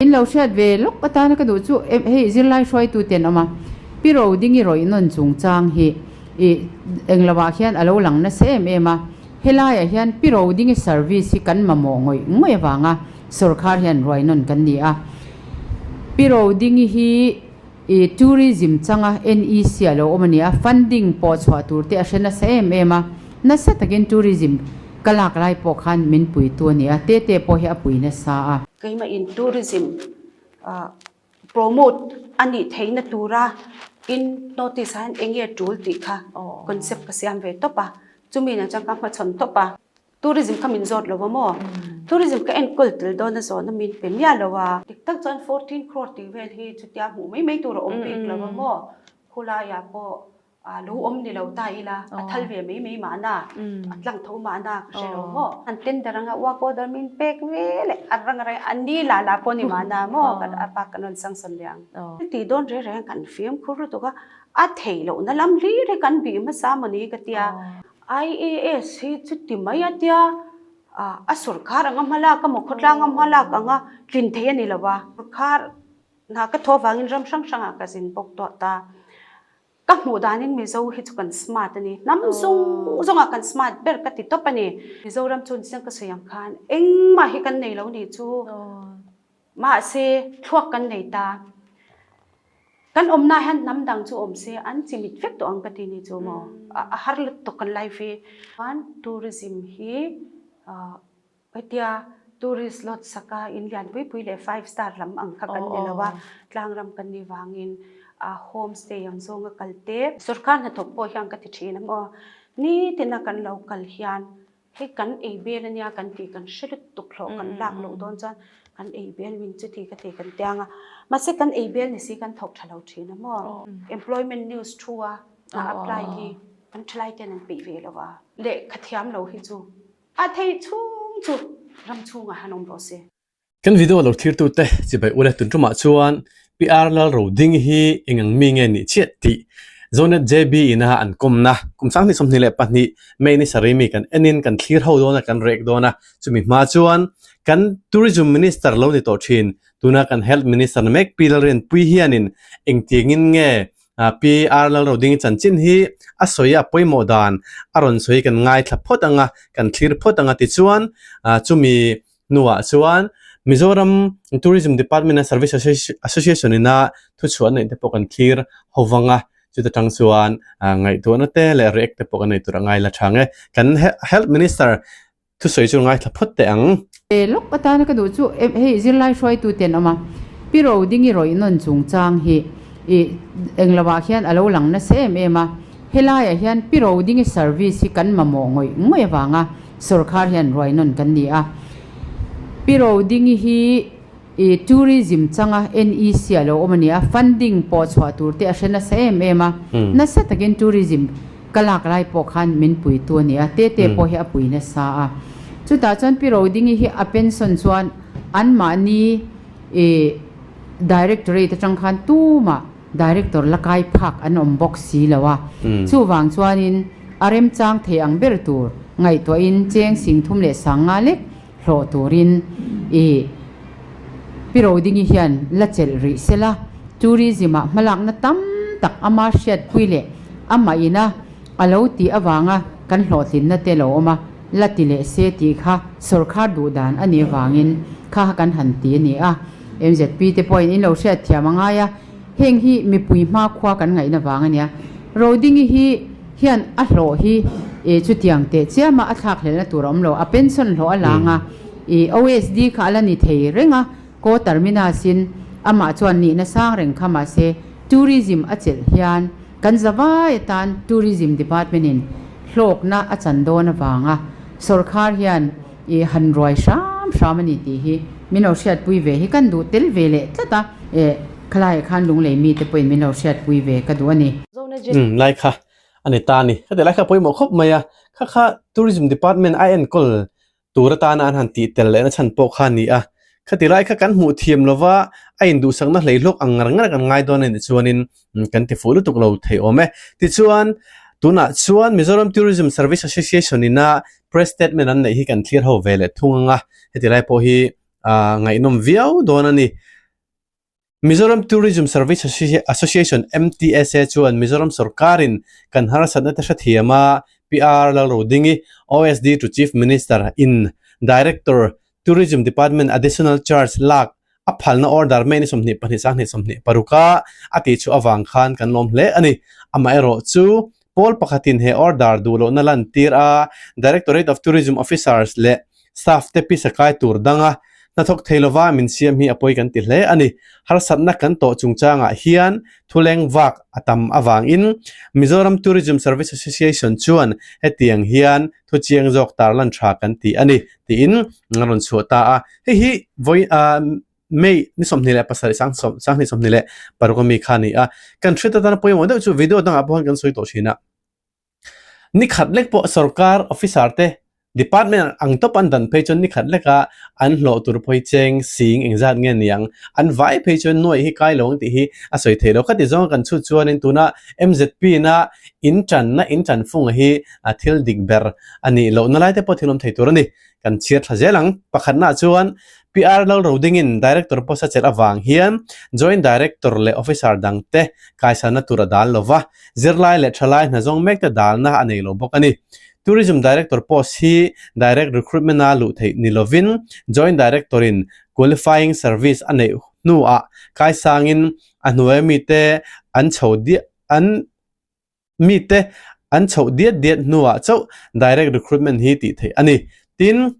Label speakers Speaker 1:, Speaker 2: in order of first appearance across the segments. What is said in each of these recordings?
Speaker 1: In lo hriat ve lawk atana ka duh chu hei zirlai hruaitu te an awm a, Pi Rodingi rawih nawn chungchang hi ih englo ah hian a lo lang nasa em em a, helaiah hian Pi Rodingi service hi kan mamawh ngawih ngawih avanga sawrkhar hian ruai nawn kan ni a. Pi Rodingi hi ih tourism changa NEC a lo awm a ni a, funding pawh chhuah tur te a hre nasa em em a, nasa takin tourism ka lak lai pawh khan min puitu a ni a, tete pawh hi a pui nasa a.
Speaker 2: Keimah in tourism promote a nih theihna tura in notice ah hian eng nge tul tih kha concept ka siam ve tawp a, chumi nen chuan ka hmachhawn tawp a. Tourism kha min zawt lo a maw? Tourism ka enkawl tel dawn a zawhna min pe miah lo a. Dik tak chuan 14 crore tih vel hi chutia hmuh mai mai tur a awm bik lo a maw? Khulaiah pawh A lo awm ni lo ta ila, a thal ve mai mai mahna, a tlang tho mahna ka hre lo maw. An tender anga work order min pek ve leh a rang reng a ni lah lah pawh ni mahna maw kan a pak kan rawn sanction leh ang. Tih dawn reng reng kan fimkhur lutuk a, a theih lohna lam hlir hi kan bih hmasa maw ni ka tia. IAS hi chuti mai a tia, a sawrkar anga hmalak emaw khawtlang a hmalak anga tlin thei a ni lo va. Sawrkar hna ka thaw avangin ram hrang hrangah ka zin bawk tawh ta. Ka hmuh danin Mizo hi chu kan smart a ni. Hnam zawng zawngah kan smart ber ka ti tawp a ni. Mizoram chu nichina ka sawi ang khan engmah hi kan nei lo nih chu. Mahse thluak kan nei ta. Kan awmna hian hnam dang chu awm se an chimit vek tawh ang ka ti ni chu maw. A har lutuk kan life hi. Chuan tourism hi Hetia tourist lodge saka in lian pui pui leh five star lam ang kha kan ni lo a, tlang ram kan nih vangin home stay ang zawnga kal te. Sorkar hnathawk pawh hian ka ti thin a maw, nitina kan lo kal hian hei kan ei bel ania kan tih kan hre lutuk hlawh kan lak loh dawn chuan kan ei bel min chuti ka ti kan tiang a, mahse kan ei bel ni si kan thawk tha lo thin a maw. Employment news thu a hna apply hi kan thalai ten an peih ve lo a, lehkha thiam lo hi chu A theih chhung chu ram chhungah han awm rawh se.
Speaker 3: Kan video lo thirtute chibai ule tun tumah chuan PR Lalroding hi eng ang mi nge nih chiah tih Zonet JB ina an kawmna kum 2022 May ni sarih mi kan enin kan thlir ho dawn a kan rek dawn a, chumi hma chuan kan Tourism Minister lo ni tawh thin tuna kan Health Minister na mek Pi Lalrinpuii hianin engtiangin nge Pi R Lalrodingi chanchin hi a sawi a pawimawh dan a rawn sawi kan ngaithla phawt ang a, kan thlir phawt ang a tichuan chumi hnuah chuan Mizoram Tourism Department a Service Association ina thuchhuah neih te pawh kan thlir ho vang a, chuta tang chuan ngaihtuahna te leh react te pawh kan nei tur a ngaila thang e. Kan Health Minister Thusawi chu ngaithla phawt teh ang.
Speaker 1: He lawk atana ka duh chu hei zirlai hruaitu te an awm a, Pi Rodingi rawih nawn chungchang hi ih englo ah hian a lo lang nasa em em a, helaiah hian Pi Rodingi service hi kan mamawh ngawih ngawih avanga sawrkhar hian ruai nawn kan ni a. Pi Rodingi hi ih tourism changa NEC a lo awm a ni a, funding pawh chhuah tur te a hre nasa em em a, nasa takin tourism Ka lak lai pawh khan min puitu a ni a, Tete pawh hi a pui nasa a. Chutah chuan Pi Rodingi hi a pension chuan anmahni ih Directorate atang khan tumah Director la kai phak an awm bawk si lo a. Chuvang chuanin a remchang thei ang ber tur ngaihtuahin cheng 35 lek hlawh turin ih Pi Rodingi hian la chelh rih se la, tourism ah hmalakna tam tak ama hriatpui leh amah ina a lo tih avanga kan hlawhtlinna te lo awm a, la ti leh se tih kha sawrkhar duh dan a nih avangin kha kan han ti a ni a. MZP te pawhin in lo hriatthiam a ngai a, heng hi mipui hmakhua kan ngaihna vang a nia. Rodingi hi hian a hlawh hi ih chutiang teh chiama a thlak hlelna tur a awm lo, a pension hlawh a lang a, ih OSD kha a la ni thei reng a, ko terminus in amah chuan nihna sang reng kha mahse tourism a chelh hian kan zavai atan tourism department in hlawkna a chan dawn avanga sawrkhar hian ih han ruai hram hram a ni tih hi min lo hriatpui ve hi kan duh tel ve leh tlat a, eh khalaiah khan lunglei mite pawhin min lo hriatpui ve ka duh a ni.
Speaker 3: Umm lai kha a ni ta a ni. Heti lai kha pawimawh khawp mai a, kha kha Tourism Department a enkawl tur atana an han tih tel lehna chhan pawh kha a ni a. Khati lai kha kan hmuh thiam lova a induhsakna hleihlawk ang ngar ngar kan ngai dawn a nih chuanin kan ti fuh lutuk lo thei awm e. Tichuan tunah chuan Mizoram Tourism Service Association ina press statement an neih hi kan thlir ho ve leh thung ang a, heti lai pawh hi ngaihnawm viau dawn a ni. Mizoram Tourism Service Association, MTSA, chuan Mizoram sorkarin kan harsatna te hrethiam a, PR Lalrodingi, OSD to Chief Minister in Director, Tourism Department Additional Charge lak a phalna order May ni 22 2026 a a tih chhuah avang khan kan lawm hle a ni. Amaherawh chu pawl pakhatin he order duh lohna lantir a, Directorate of Tourism Officers leh Staff te pisa kai tur danga hnathawk thei lova min siam hi a pawi kan ti hle a ni. Harsatna kan tawh chungchangah hian thuleng vak a tam avangin Mizoram Tourism Service Association chuan hetiang hian thuchiang zawk tarlan tha kan ti a ni tiin a rawn chhuah ta a. Hei hi vawi May ni 27 2026 ami kha a ni a. Kan hriat atana pawimawh deuh chu video dangah pawh hian kan sawi tawh thin a. Ni khat lek pawh sorkar officer te department ang tawp an dan phei chuan ni khat leka an hlawh tur pawh hi cheng sing engzat nge niang an vai phei chuan nuaih hi kai lo ang tih hi a sawi thei lo. Khati zawnga kan chhut chuanin tuna MZP na in tanna in tanfunga hi a thil dik ber a nih lohna lai te pawh thil awm thei tur a ni. Kan chhiar tha zel ang. Pakhatnaah chuan PR Lalrodingin Director post a chelh avang hian Joint Director leh Officer dangte kaisanna tur a dal lo va, zirlai leh thalai hna zawng mekte dalna a nei lo bawk a ni. Tourism Director post hi Direct Recruitment-a luh theih ni lovin Joint Director-in Qualifying Service a neih hnuah kaisangin a hnuaia mite an chho diah an mite an chhoh diat diat hnuah chauh Direct Recruitment hi tih theih a ni. Tin,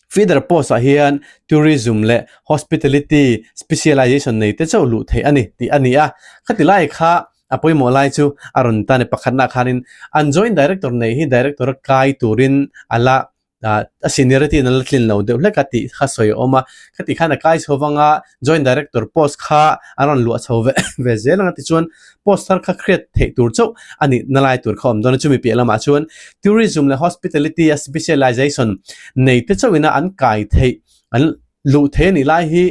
Speaker 3: Feeder post ah hian Tourism leh Hospitality specialization nei te chauh luh theih a ni tih a ni a. Khati lai kha a pawimawh lai chu a rawn tan e. Pakhatna khanin an Joint Director nei hi Director a kai turin a la a seniority in a la tlin lo deuh hlek a tih kha sawi a awm a. Khati khan a kai chho vang a, Joint Director post kha a rawn luah chho ve ve zel ang a tichuan post thar kha create theih tur chauh a nih na lai tur kha awm dawn a. Chumi piah lamah chuan Tourism leh Hospitality a specialization nei te chauhin a an kai theih an luh thei a nih lai hi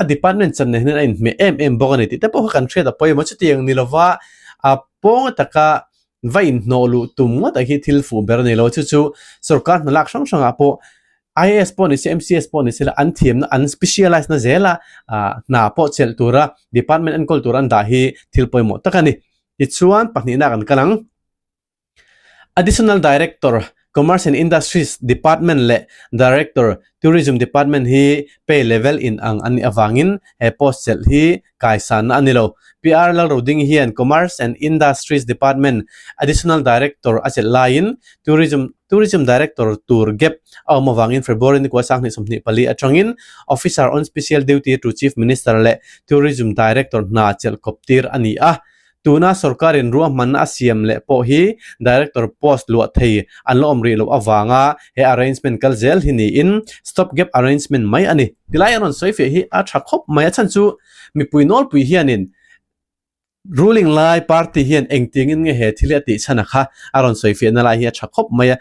Speaker 3: a department chan nen hian a inhmeh em em bawk a ni tih te pawh kha kan hriat a pawimawh. Chutiang ni lova a pawng ataka va inhnawh luh tum ngawt ang hi thil fuh ber a ni lo. Chu chu sorkar hna lak hrang hrangah pawh IAS pawh ni se MCS pawh ni se la an thiamna an specialize na zela hna pawh chelh tura department enkawl tur an dah hi thil pawimawh tak a ni. Tichuan pahnihna kan kal ang. Additional Director, Commerce and Industries Department leh Director, Tourism Department hi pay level in ang an nih avangin he post chelh hi kaisanna a ni lo. PR Lalroding hian Commerce and Industries Department Additional Director a chelh laiin Tourism Tourism Director tur gap a awm avangin February ni kua 2024 atangin Officer on Special Duty to Chief Minister leh Tourism Director hna chelh kawp tir a ni a. Tuna sorkarin ruahmanna a siam leh pawh hi Director post luah thei an la awm rih loh avanga he arrangement kal zel hi niin stop gap arrangement mai a ni. Tilai a rawn sawi fiah hi a tha khawp mai a chhan chu mipui nawlpui hianin ruling lai party hian engtiangin nge he thil hi a tih chhan a kha a rawn sawi fiahna lai hi a tha khawp mai a.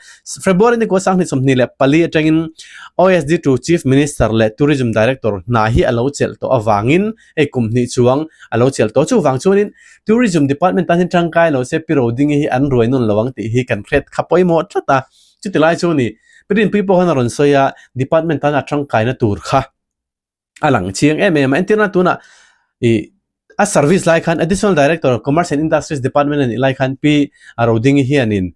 Speaker 3: February ni kua 2024 atangin OSD to Chief Minister leh Tourism Director hna hi a lo chelh tawh avangin hei kum hnih chuang a lo chelh tawh. Chuvang chuanin Tourism Department tan hian tangkai lo se Pi Rodingi hi an ruai nawn lo ang tih hi kan hriat kha pawimawh tlat a. Chuti lai chu ni Pi Rinpui pawh khan a rawn sawi a, Department tana tangkaina tur kha a lang chiang em em a. Entirna tunah ih a service lai khan Additional Director Commerce and Industries Department a nih lai khan Pi Rodingi hianin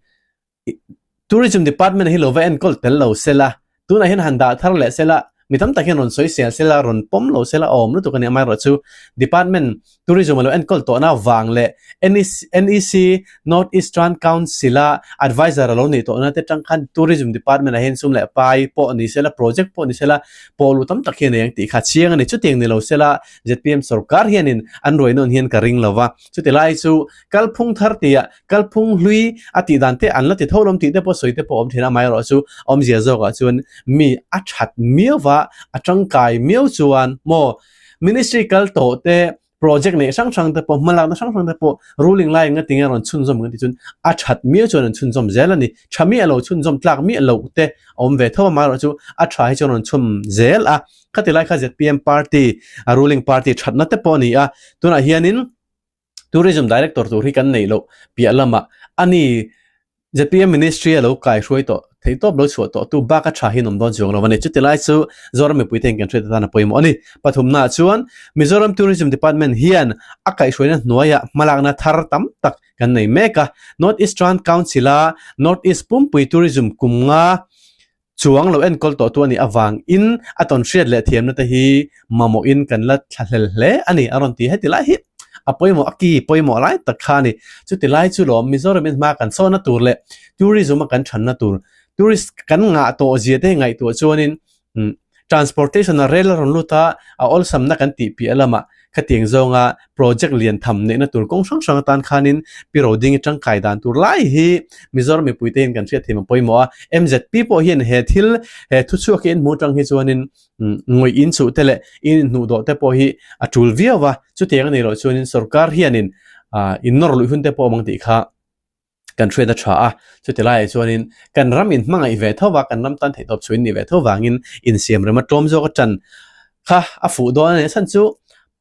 Speaker 3: Tourism Department hi lo va enkawl tel lo sela, tunah hian han dah thar leh sela, mi tam tak hian rawn sawi sel sela, rawn pawm lo sela a awm lutuk a ni. Amaherawh chu Department Tourism a lo enkawl tawhna vang leh NEC, North Eastern Council a advisor a lo nih tawhna te tang khan Tourism Department ah hian sum leh pai pawh ni sela, project pawh ni sela, pawhluh tam tak hi a nei ang tih kha chiang a ni. Chutiang ni lo sela zpm sorkar hianin an ruai nawn hian ka ring lo va. Chuti lai chu kalphung thar tia Kalphung hlui a tih dan te an la ti tho lawm tih te pawh sawi te pawh a awm thin a, amaherawh chu awmzia zawkah chuan mi a that miau va, a tangkai miau chuan maw ministry kal tawh te project neih hrang hrang te pawh hmalakna hrang hrang te pawh ruling lai eng atinge rawn chhunzawm kan tih chuan a that miau chuan an chhunzawm zel a ni. Tha miah lo chhunzawm tlak miah loh te a awm ve tho a, amaherawh chu a tha hi chuan rawn chhun zel a. Khati lai kha zpm party a ruling party thatna te pawh a ni a, tunah hianin Tourism Director tur hi kan neih loh piah lamah a ni. ZPM Ministry a lo kai hruai tawh thei tawp lo chhuah tawh tu bak a tha hi an awm dawn chuang lo a ni. Chuti lai chu Zoram mipuite hian kan hriat atan a pawimawh a ni. Pathumnaah chuan Mizoram Tourism Department hian a kaihhruaina hnuaiah hmalakna thar tam tak kan nei mek a. North Eastern Council a North East pumpui Tourism kum nga Chuang lo enkawl tawh tu a nih avangin a tawn hriat leh thiamna te hi mamawhin kan la thlahlel hle a ni a rawn ti. Heti lai hi a pawimawh a ki pawimawh lai tak kha a ni. Chuti lai chu lawm Mizoram in hma kan sawhna tur leh tourism a kan thanna tur tourist kan ngah tawh zia te ngaihtuah chuanin transportation a rel a rawn lut a, a awlsamna kan tih piah lamah Khatiang zawnga project lian tham neihna tur kawng hrang hrang atan khanin Pi Rodingi tangkai dan tur lai hi Mizoram mipuite hian kan hriat thiam a pawimawh a. MZP pawh hian he thil, he thuchhuak hi an hmuh atang hi chuanin ngawih in chuh te leh in inhnuh dawh te pawh hi a tul viau a. Chutiang a nih loh chuanin sorkar hianin in nawr luih hun te pawh a awm ang tih kha kan hriat a tha a, chuti laiah chuanin kan ram in hmangaih ve tho va, kan ram tan theihtawp chhuah in nih ve tho vangin insiam rem a tlawm zawk a tan kha a fuh dawn a ni. A chhan chu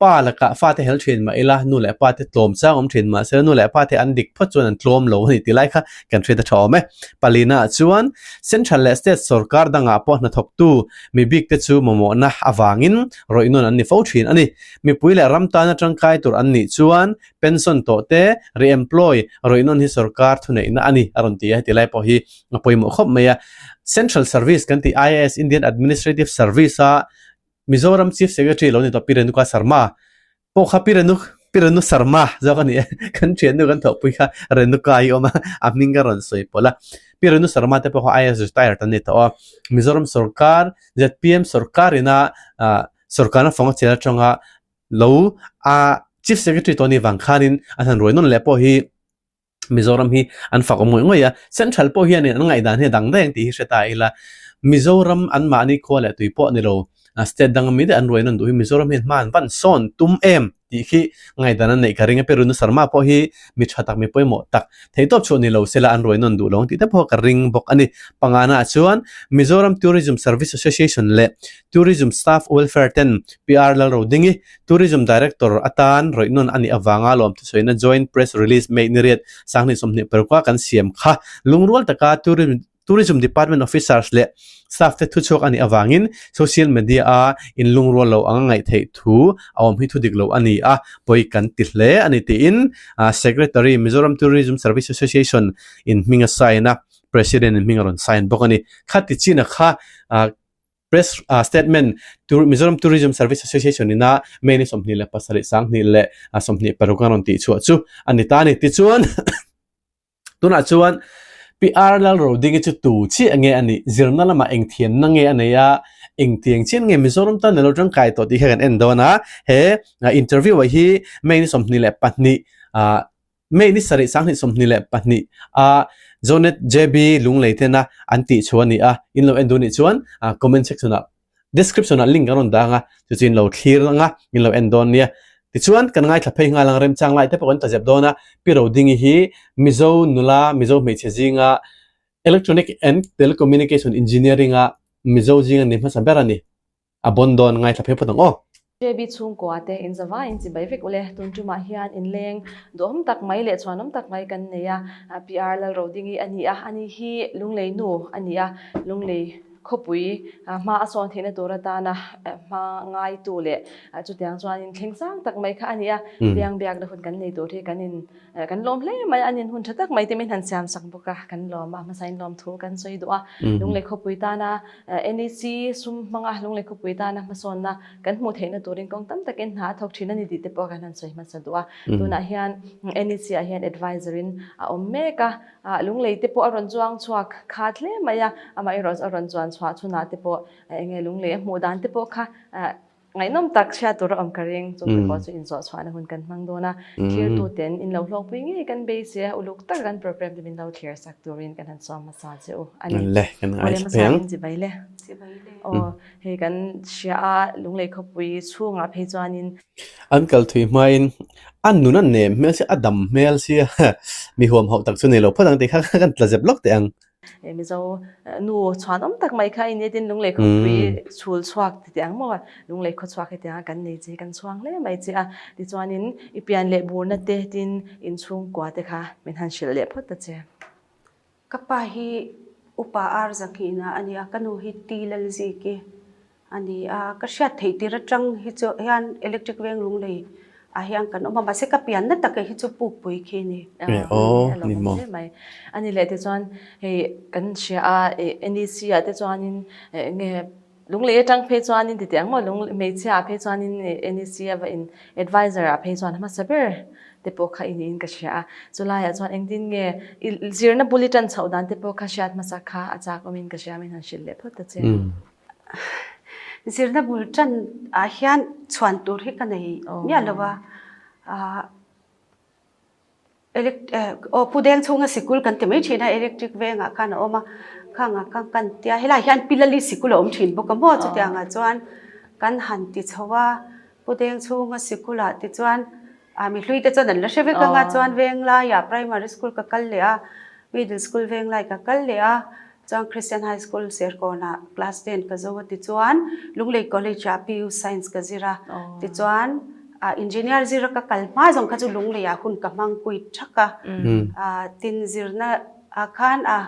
Speaker 3: pa lakah fate hel thin mah ila nu leh pa te tlawm chang awm thin mah se nu leh pa te an dik phawt chuan an tlawm lo a ni tih lai kha kan hriat a tha awm e. Palina ah chuan Central leh State sorkar dangah pawh hnathawktu mi bik te chu mamawhna avangin rawih nawn an ni fo thin a ni. Mipui leh ram tana tangkai tur an nih chuan Pension tawh te, re-employ, rawih nawn hi sorkar thuneihna a ni, a rawn ti a, heti lai pawh hi a pawimawh khawp mai a. Central Service kan tih IAS, Indian Administrative Service, a Mizoram Chief Secretary lo ni tawh Pi Renuka Sharma pawh kha Pi Renu, Pi Renu Sharma zawk a ni e, kan thiannu kan thawhpui kha Renuka hi awm a, a hming ka rawn sawi pawlh a. Pi Renu Sharma te pawh kha IAS retired an ni tawh a, Mizoram sorkar, zpm sorkar ina sorkarna fawng a chel atanga lo a Chief Secretary tawh anih vang khanin an han ruai nawn leh pawh hi Mizoram hi an fak awm ngawih ngawih a, Central pawh hianin an ngaihdan hi a dang daih ang tih hi hre ta ila, Mizoram anmahni khua leh tui pawh ni lo, state dang ami daih an ruai nawn duh hi Mizoram hian hma an van sawn tum em tih khi ngaihdan an neih ka ring a, Peruna Sharma pawh hi mi tha tak mi pawimawh tak theihtawp chhuah ni lo sela an ruai nawn duh lo ang tih te pawh ka ring bawk a ni. Pangana ah chuan Mizoram Tourism Service Association leh Tourism Staff Welfare ten PR Lalrodingi, Tourism Director atan rawih nawn a nih avanga lawmthusawiina Joint Press Release May ni riat 2024 kan siam kha lungrual taka Tourism Department Officers leh Staff te thuchhuak a nih avangin Social Media a inlungrual lo anga ngaih theih thu a awm hi thu dik lo a ni a, pawi kan ti hle a ni tiin Secretary, Mizoram Tourism Service Association in hming a sign a, President in hming a rawn sign bawk a ni. Khati chin a kha Press statement, Mizoram Tourism Service Association ina May ni 27 26 an rawn tih chhuah chu a ni ta a ni. Tichuan, tunah chuan PR Lalrodingi chu tu chiah nge a nih, zirna lamah eng thiamna nge a nei a, engtiang chian nge Mizoram tan a lo tangkai tawh tih kha kan en dawn a. He interview ah hi May ni 22 May ni sarih 2022 a Zonet JB Lunglei tena an tih chu a ni a, in lo en duh nih chuan comment section ah description ah link an rawn dang a, chu chu in lo thlir ang a, in lo en dawn nia. Tichuan kan ngaithla phei nghal ang remchang lai te pawh kan tla zep dawn a, Pi Rodingi hi Mizo nula, Mizo hmeichhe zinga Electronic and Telecommunication Engineering a Mizo zinga ni hmasa ber a ni. A bon dawn ngaithla phei phawt ang aw.
Speaker 4: JB chhungkua te in zavai in chibai vek ule, tun tumah hian inleng duhawm tak mai leh chhuanawm tak mai kan nei a, PR Lalrodingi a ni a, ani hi Lunglei nu a ni a, Lunglei khawpui hma a sawn theihna tur atana hma ngaitu leh chutiang chuanin thleng sang tak mai kha a ni a, piang biakna hun kan nei tur hi kan in Kan lawm hle mai a, an in hun tha tak mai te min han siam sak bawk a, kan lawm a, hmasa in lawm thu kan sawi duh a. Lunglei khawpui tana NEC sum hmanga Lunglei khawpui tana hmasawnna kan hmuh theihna turin kawng tam takin hna a thawk thin a ni tih te pawh kan han sawi hmasa duh a. Tunah hian NEC ah hian advisor in a awm mek a, Lunglei te pawh a rawn chuang chhuak khat hle mai a, amaherawhchu a rawn chuan chhuah chhunah te pawh eng nge Lunglei a hmuh dan te pawh kha Ngaihnawm tak hriat tur a awm ka ring, chungte pawh chu inzawh chhuahna hun kan hmang dawn a, thirtuten in lo hlawkpui ngei kan beisei a, uluk tak kan program te min lo thlir sak turin kan han sawm hmasa che u a ni.
Speaker 3: Le, kan
Speaker 4: Awle
Speaker 3: ngaithla
Speaker 4: hmasa
Speaker 3: phei ang.
Speaker 4: in chibai le.
Speaker 2: Chibai le.
Speaker 4: Aw, hei kan hria a, Lunglei khawpui chhungah phei chuanin.
Speaker 3: An kal thui hmain a nun a nem hmel sia, a dam hmel sia, mi huam hauh tak chu nei lo phawt ang tih kha kan tla zep lawk teh ang.
Speaker 4: Mizo nu chhuanawm tak mai kha i tin Lunglei khawpui chhul chhuak ti teh ang maw Lunglei khaw chhuak hetiang a kan nei che hi kan chhuang hle mai che a tichuanin i pian leh burna te tin inchhungkua te kha min han hrilh leh phawt ta che.
Speaker 2: Ka pa hi upa ar zahnghihna a ni a, ka nu hi Ti Lalziki a ni a. Ka hriat theih tir atang hi chu hian Electric Veng Lunglei ah hian kan awm a, mahse ka pianna taka hi chu Pukpui khi a ni.
Speaker 3: E aw, ni maw.
Speaker 4: A ni leh tichuan hei kan hria a, NEC ah te chuanin nge Lunglei atang phei chuanin ti teh ang maw, lung hmeichhia ah phei chuanin NEC a va in advisor ah phei chuan hmasa ber te pawh kha i niin ka hria a. Chulaiah chuan engtin nge i zirna bul i tan chhoh dan te pawh kha hriat hmasa kha a chak awmin ka hria min han hrilh leh phawt ta che.
Speaker 2: Zirna bul tan ah hian chhuan tur hi ka nei miah lo a, Aw Pu Deng chhunga sikul kan ti mai thin a, electric vengah khan a awm a, khangah khan kan tia, helaiah hian Pilali sikul a awm thin bawk a maw chutiangah chuan kan han ti chho a, Pu Deng chhunga sikulah tichuan ah mi hlui te chuan an la hre vek anga chuan venglaiah primary school ka kal leh a, middle school venglai ka kal leh a, chuan Christian High School Serkawnah class ten ka zo a tichuan Lunglei College ah PU Science ka zir a tichuan ah Engineer zir a ka kal hma zawng kha chu Lunglei ah hun ka hmang kui thak a ah tin zirna ah khan ah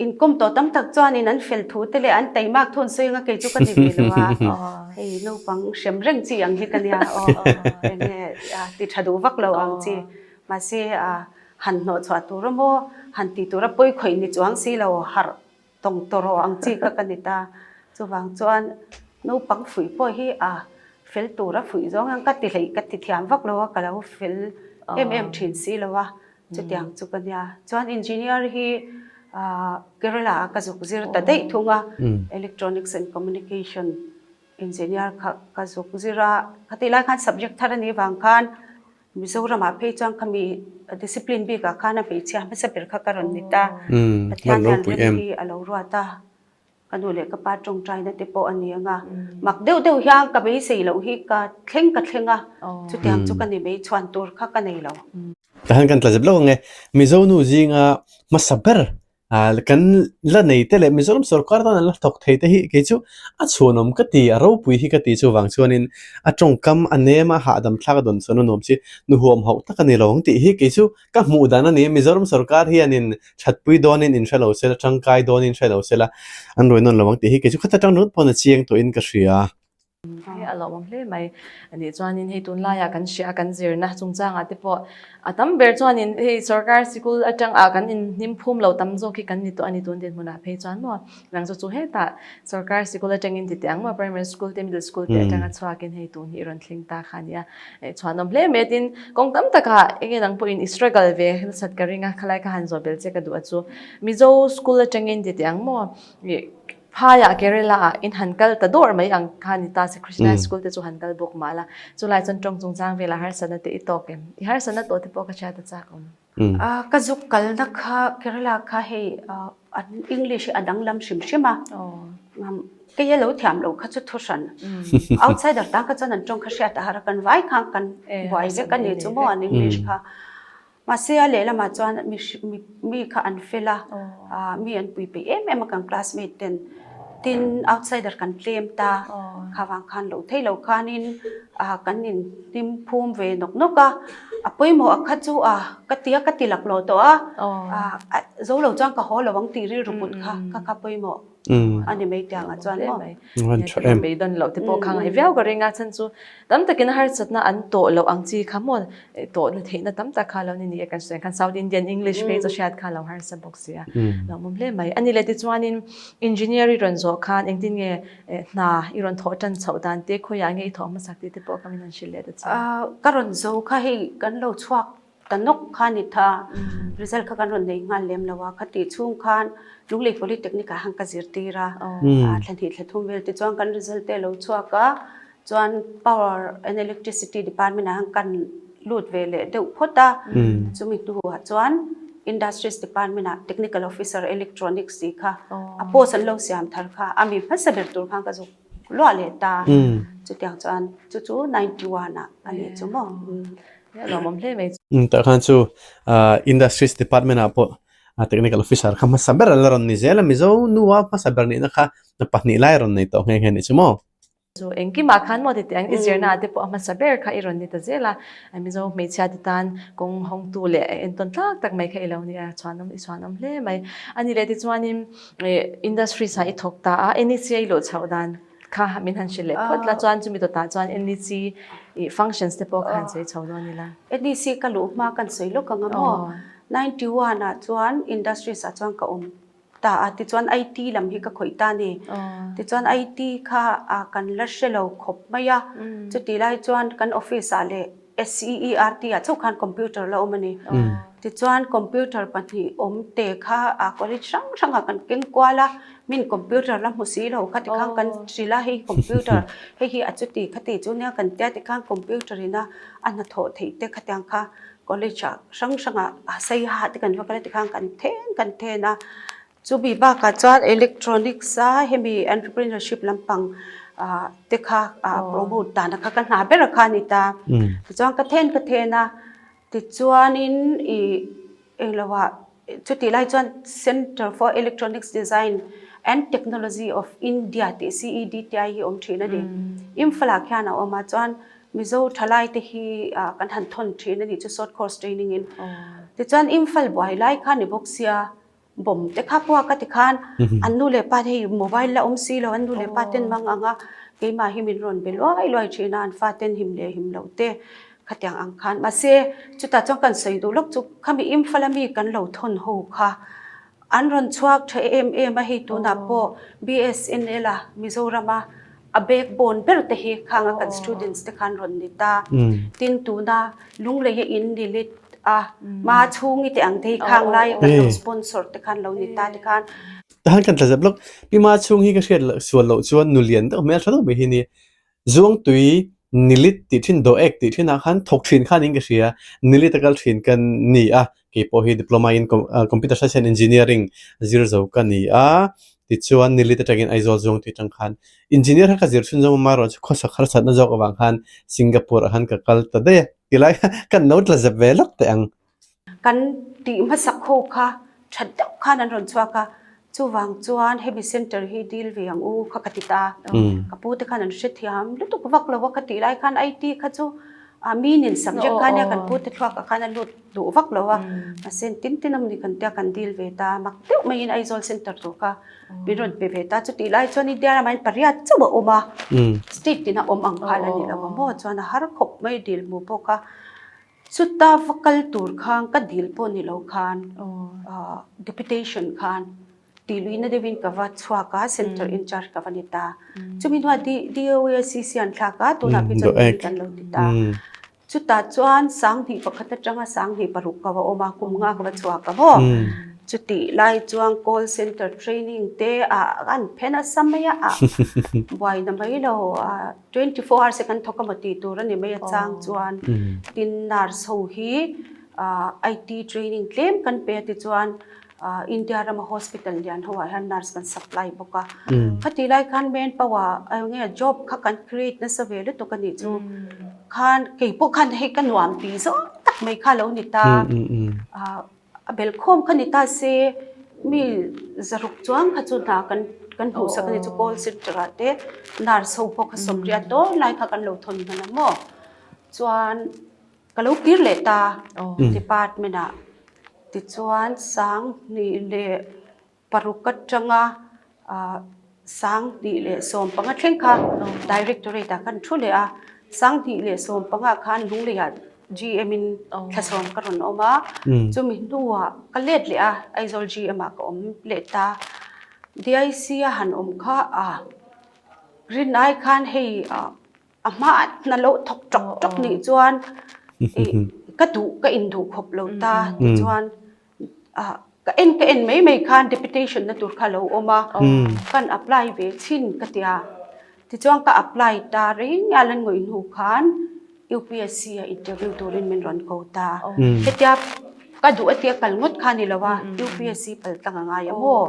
Speaker 2: inkawm tawh tam tak chuanin an fel thu te leh an taimak thu an sawi anga kei chu ka ni ve lo a hei naupang hrem reng chi ang hi ka nia aw enge ti tha duh vak lo ang chi mahse ah Han hnawh chhuah tur a maw? Han ti tur a pawi khawih ni chuang si lo, harh tawng tawrh ang chi kha ka ni ta. Chuvang chuan naupang fuih pawh hi a fel tur a fuih zawng hian ka ti hleih ka ti thiam vak lo a, ka lo fel em em thin si lo a, chutiang chu ka nia. Chuan engineer hi Kerala ah ka zuk zir ta daih thung a, Electronics and Communication Engineer kha ka zuk zir a, khatih lai khan subject thar a nih vang khan Mizoramah phei chuan khami discipline bikah khan a hmeichhia hmasa ber kha ka rawn ni ta. Pathian hian rem hi a lo ruat a, ka nu leh ka pa tawngtaina te pawh a ni ang a. Mak deuh deuh hian ka beisei loh hi ka thleng ka thleng a, chutiang chu ka ni mai, chhuan tur kha ka nei lo.
Speaker 3: Tahan kan tla zep lo ang e. Mizo nu zinga hmasa ber Kan la nei te leh Mizoram sorkar tan an la thawk thei te hi kei chu a chhuanawm ka ti, a ropui hi ka ti chuvang chuanin a tawngkam a nem a hahdam thlak a dawn chuan a nuam chi nuhuam hauh tak a ni lo ang tih hi kei chu ka hmuh dan a ni. Mizoram sorkar hianin thatpui dawnin in hre lo sela, tangkai dawnin hre lo sela an ruai nawn lo ang tih hi kei chu khata tang ringawt pawn a chiang tawhin ka hria.
Speaker 4: Hei a lawmawm hle mai. Anih chuanin hei tunlaiah kan hria kan zirna chungchangah te pawh a tam ber chuanin hei sorkar sikul atang ah kan inhnim phum lo tam zawk hi kan ni tawh a ni tun dinhmunah phei chuan maw nang chu chu hetah sorkar sikul atangin ti teh ang maw primary school te middle school te atanga chhuakin hei tun hi i rawn thleng ta kha a nia. Chhuanawm hle mai tin kawng tam takah enge nang pawhin i struggle ve nasat ka ring a khalai kha han zawh bel che ka duh a chu Mizo school atangin ti teh ang maw Phaiah Kerala ah in han kal ta dawr mai ang kha ni ta se Christian High School te chu han kal bawk mah la chulai chuan tawng chungchang velah harsatna te i tawk em? I harsatna tawh te pawh ka hriat a chak awm.
Speaker 2: Ka zuk kalna kha Kerala kha hei an English hi a danglam hrim hrim a, kei a lo thiam lo kha chu thu hran outsider tan kha chuan an tawng kha hriat a har a, kan vai khan kan buai vek a ni chu maw an English kha. Mahse a lehlamah chuan mi mi kha an fel a, mi an pui peih em em a kan classmate ten. Tin outsider kan tlem ta, kha vang khan loh theih loh khanin kan in hnim phum ve nawk nawk a, a pawimawh a kha chu a ka ti a ka ti laklawh tawh a, zo lo chuan ka haw lo ang tih rilru put kha kha kha pawimawh a ni mai tiangah chuan maw.
Speaker 4: Beidawn loh te pawh kha ngaih viau ka ring a, chhan chu tam takin harsatna an tawh loh ang chi kha maw tawh na theihna tam tak kha lo ni ni e kan sawi ang khan South Indian English phei chu hriat kha lo harsa bawk si a lo awm hle mai. Ani leh tichuanin engineer i rawn zawh khan engtin nge hna i rawn thawh tan chhoh dan te khawiah nge i thawh hmasak tih te pawh ka min han hrilh leh ta che.
Speaker 2: Ka rawn zo kha hei kan lo chhuak ta nawk kha ni tha result kha kan rawn nei nghal lem lo a khatih chhung khan Lunglei Polytechnic ah khan ka zirtir a thla hnih thla thum vel tichuan kan result te a lo chhuak a Chuan Power and Electricity Department ah hian kan lut ve leh deuh phawt a, chumi hnuah chuan Industries Department ah Technical Officer Electronics tih kha a post an lo siam thar kha a mi hmasa ber tur khan ka zuk luah leh ta, chutiang chuan chu chu 91 ah a nih chu maw.
Speaker 4: Lawmawm hle mai.
Speaker 3: Tah khan chu Industries Department ah pawh Technical Officer kha hmasa ber an la rawn ni zel a, Mizo nua hmasa ber nihna kha pahnih lai a rawn nei tawh nghe nghe a nih chu maw.
Speaker 4: Chu engkimah khan maw titi ang i zirna ah te pawh a hmasa ber kha i rawn ni ta zel a, Mizo hmeichhia te tan kawng hawngtu leh entawn tlak tak mai kha i lo ni a, chhuanawm i chhuanawm hle mai. A ni leh tichuanin industries ah i thawk ta a, NEC a i luh chhoh dan kha min han hrilh leh phawt la, chuan chumi dawtah chuan NEC i functions te pawh kha han sawi chho dawn ila.
Speaker 2: NEC ka luh hma kan sawi lawk ang a maw? 91 ah chuan industries ah chuan ka awm ta a, tichuan IT lam hi ka khawih ta a ni. Tichuan IT kha kan la hre lo khawp mai a, chutih lai chuan kan office ah leh SCERT ah chauh khan computer la awm a ni. Tichuan computer pahnih awm te kha college hrang hrang ah kan keng kual a, min computer la hmu si lo kha tikhan kan hrilh a, hei computer hei hi a chuti khati chu nia kan tia tikhan computer ina a hnathawh theih te khatiang kha College ah hrang hrang ah Saiha te kan va kal a tikhan kan then kan then a, chumi bakah chuan electronics a hemi entrepreneurship lampang ah te kha ah promote dan kha ka hna ber kha a ni ta, tichuan ka then ka then a, tichuanin ih englo ah chutih lai chuan Centre for Electronics Design and Technology of India tih CEDTI hi awm thin a ni, Imphal ah khian a awm a chuan Mizo thalai te hi kan han thawn thin a nih chu short course training in. Tichuan Imphal buai lai kha ni bawk sia bomb te kha pawh a ka ti khan an nu leh pa te hei mobile la awm si lo an nu leh pa ten mang ang a keimah hi min rawn be luai luai thin a an fa ten him leh him loh te khatiang ang khan mahse chutah chuan kan sawi duh lawk chu khami Imphal a mi kan lo thawn ho kha an rawn chhuak tha em em a hei tunah pawh BSNL a Mizoram a A backbone ber te hi khanga kan students te khan rawn ni ta. Tin tuna Lungleia in ni lit a ma chhungi te ang te hi khang laia kan lo sponsor te khan lo ni ta te khan.
Speaker 3: Tahan kan tla zep lawk. Pi ma chhung hi ka hriat loh sual loh chuan nu lian deuh hmel tha deuh mai hi ni. Zuangtui nilit tih thin dawh ek tih thinah khan thawk thin khan in ka hria. Nilit a kal thin ka ni a. Kei pawh hi diploma in computer science and engineering zir zo ka ni a. Tichuan Nilit atangin Aizawl zawng tih atang khan Engineer kha ka zir chhun zawng a amaherawhchu khawsak harsatna zawk avang khan Singapore ah khan ka kal ta daih a tilai kha kan lo tla zep ve lawk teh ang.
Speaker 2: Kan tih hmasak ho kha that deuh khan an rawn chhuak a, chuvang chuan hemi centre hi deal ve ang u kha ka ti ta a, ka pu te khan an hrethiam lutuk vak lo a ka tih lai khan IT kha chu meaning subject kha ania kan pu te thluak ah khan a lut duh vak lo a, mahse tin tin awm ni kan tia kan deal ve ta, mak deuh maiin Aizawl Centre tur kha min rawn pe ve ta, chutih lai chuan India ramah hian pariat chauh a awm a, state tina awm ang kha la ni lo a maw chuan a har khawp mai deal hmu pawh kha, chuta va kal tur khan ka deal pawh ni lo khan deputation khan tih luihna deuhin ka va chhuak a, Centre in charge ka va ni ta, chumi hnuah DOACC an thlak a, tunah phei chuan kan lo ti ta. Chutah chuan sanghnih pakhat atanga sanghnih paruk ka va awm a, kum nga ka va chhuak a maw? Chutih lai chuan call center training te ah an phen nasa mai a, ah buaina mai lo, 24 hours e kan thawk a maw tih tur a ni mai a chang chuan tin nurse ho hi IT training tlem kan pe a tichuan India rama hospital lian ho ah hian nurse kan supply bawk a. Khatih lai khan manpower eng nge job kha kan create nasa ve lutuk a nih chu. Khan kei pawh khan hei ka nuam ti zawng tak mai kha lo ni ta. A belkhawm kha ni ta se mi zaruk chuang kha chu hna kan kan hmuhsak a ni chu call center ah te nurse ho pawh kha sawmriat dawn lai kha kan lo thawn hman a maw. Chuan Ka lo kir leh ta department ah tichuan sanghnih leh paruk atanga sanghnih leh sawmpanga thleng kha directorate ah khan thu leh a, sanghnih leh sawmpanga khan Lunglei ah GM in thlasawm ka rawn awm a, chumi hnuah ka let leh a Aizawl GM ah ka awm leh ta, DIC a han awm kha rin ai khan hei A hma hna lo thawk tawk tawk nih chuan ka duh ka induh khawp lo ta tichuan ka en ka en mai mai khan deputation na tur kha lo awm a kan apply ve chhin ka tia tichuan ka apply ta reng a lan ngawih hnu khan UPSC a interview turin min rawn ko ta hetia ka duh atia kal ngawt kha ni lo a UPSC pal tlang a ngai a maw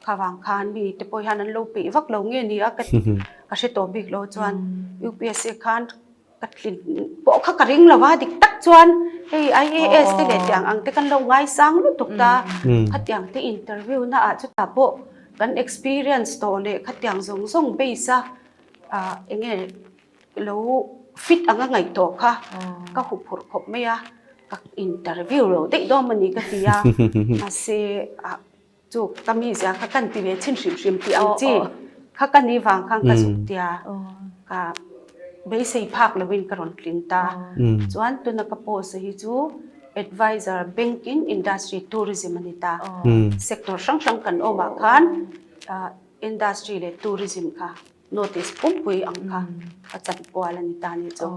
Speaker 2: kha vang khan mi te pawh hian an lo peih vak lo nge ni a ka Ka hre tawh bik lo chuan UPSC khan ka tlin pawh kha ka ring lo a dik tak chuan hei IAS te leh tiang ang te kan lo ngaisang lutuk ta khatiang te interview na ah chutah pawh kan experience tawh leh khatiang zawng zawng base a. Eng nge lo fit anga ngaih tawh kha ka huphurh khawp mai a, ka interview lo daih dawn maw ni ka ti a, mahse chu ka mizia kha kan ti ve chhin hrim hrim tih ang chi kha ka ni vang khan ka zuk tia ka beisei phak lovin ka rawn tling ta. Chuan tuna ka post hi chu advisor banking industry tourism a ni ta. Sector hrang hrang kan awmah khan industry leh tourism kha Notice pumpui ang kha ka chan kual a ni ta ni chu.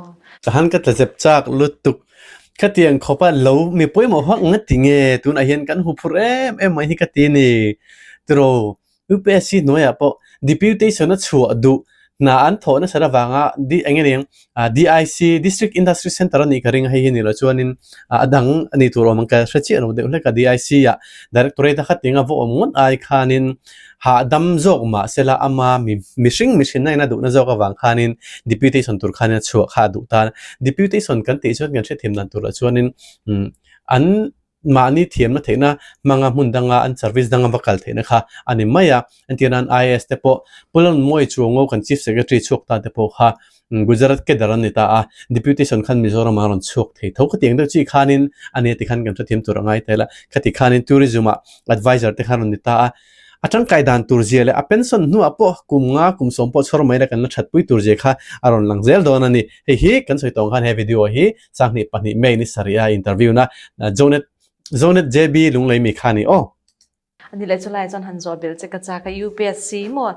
Speaker 3: Tahan ka tlazep chak lutuk. Khatiang khawpa lo mi pawimawh vak nga ti nge tunah hian kan huphurh em em mai hi ka ti ni. Tiraw UPSC hnuaiah pawh deputation a chhuah duh hna an thawh nasat avanga eng nge niang DIC District Industry Centre a nih ka ring a hei hi ni lo chuanin a dang a ni tur awm ang ka hre chiah lo deuh hlek a DIC ah Directorate a khatiang a va awm ngawt ai khanin Hahdam zawk mah sela ama mihring mihrinna in a duhna zawk avang khanin deputation tur khanin a chhuah kha a duh ta. Deputation kan tih chuan kan hrethiam dan turah chuanin an mahni thiamna theihna hmanga hmun danga an service danga va kal theihna kha a ni mai a. Entir nan IAS te pawh Pu Lalnunmawii Chuango kan Chief Secretary chhuak ta te pawh kha Gujarat cadre an ni ta a, deputation khan Mizoram ah a rawn chhuak thei tho. Khatiang deuh chi khanin a nia tikhan kan hrethiam tur a ngai tel a. Khati khanin tourism ah advisor te khan rawn ni ta a. A tangkai dan tur zia leh a pension hnuah pawh kum nga kum sawm pawh chhawr mai la kan la thatpui tur zia kha a rawn lang zel dawn a ni. Hei hi kan sawi tawng khan he video hi Sanghnih pahnih May ni sarih a interview na Zonet Zonet JB Lunglei mi kha a ni aw.
Speaker 4: Ani leh chulai chuan han zawh belh che ka chak a, UPSC maw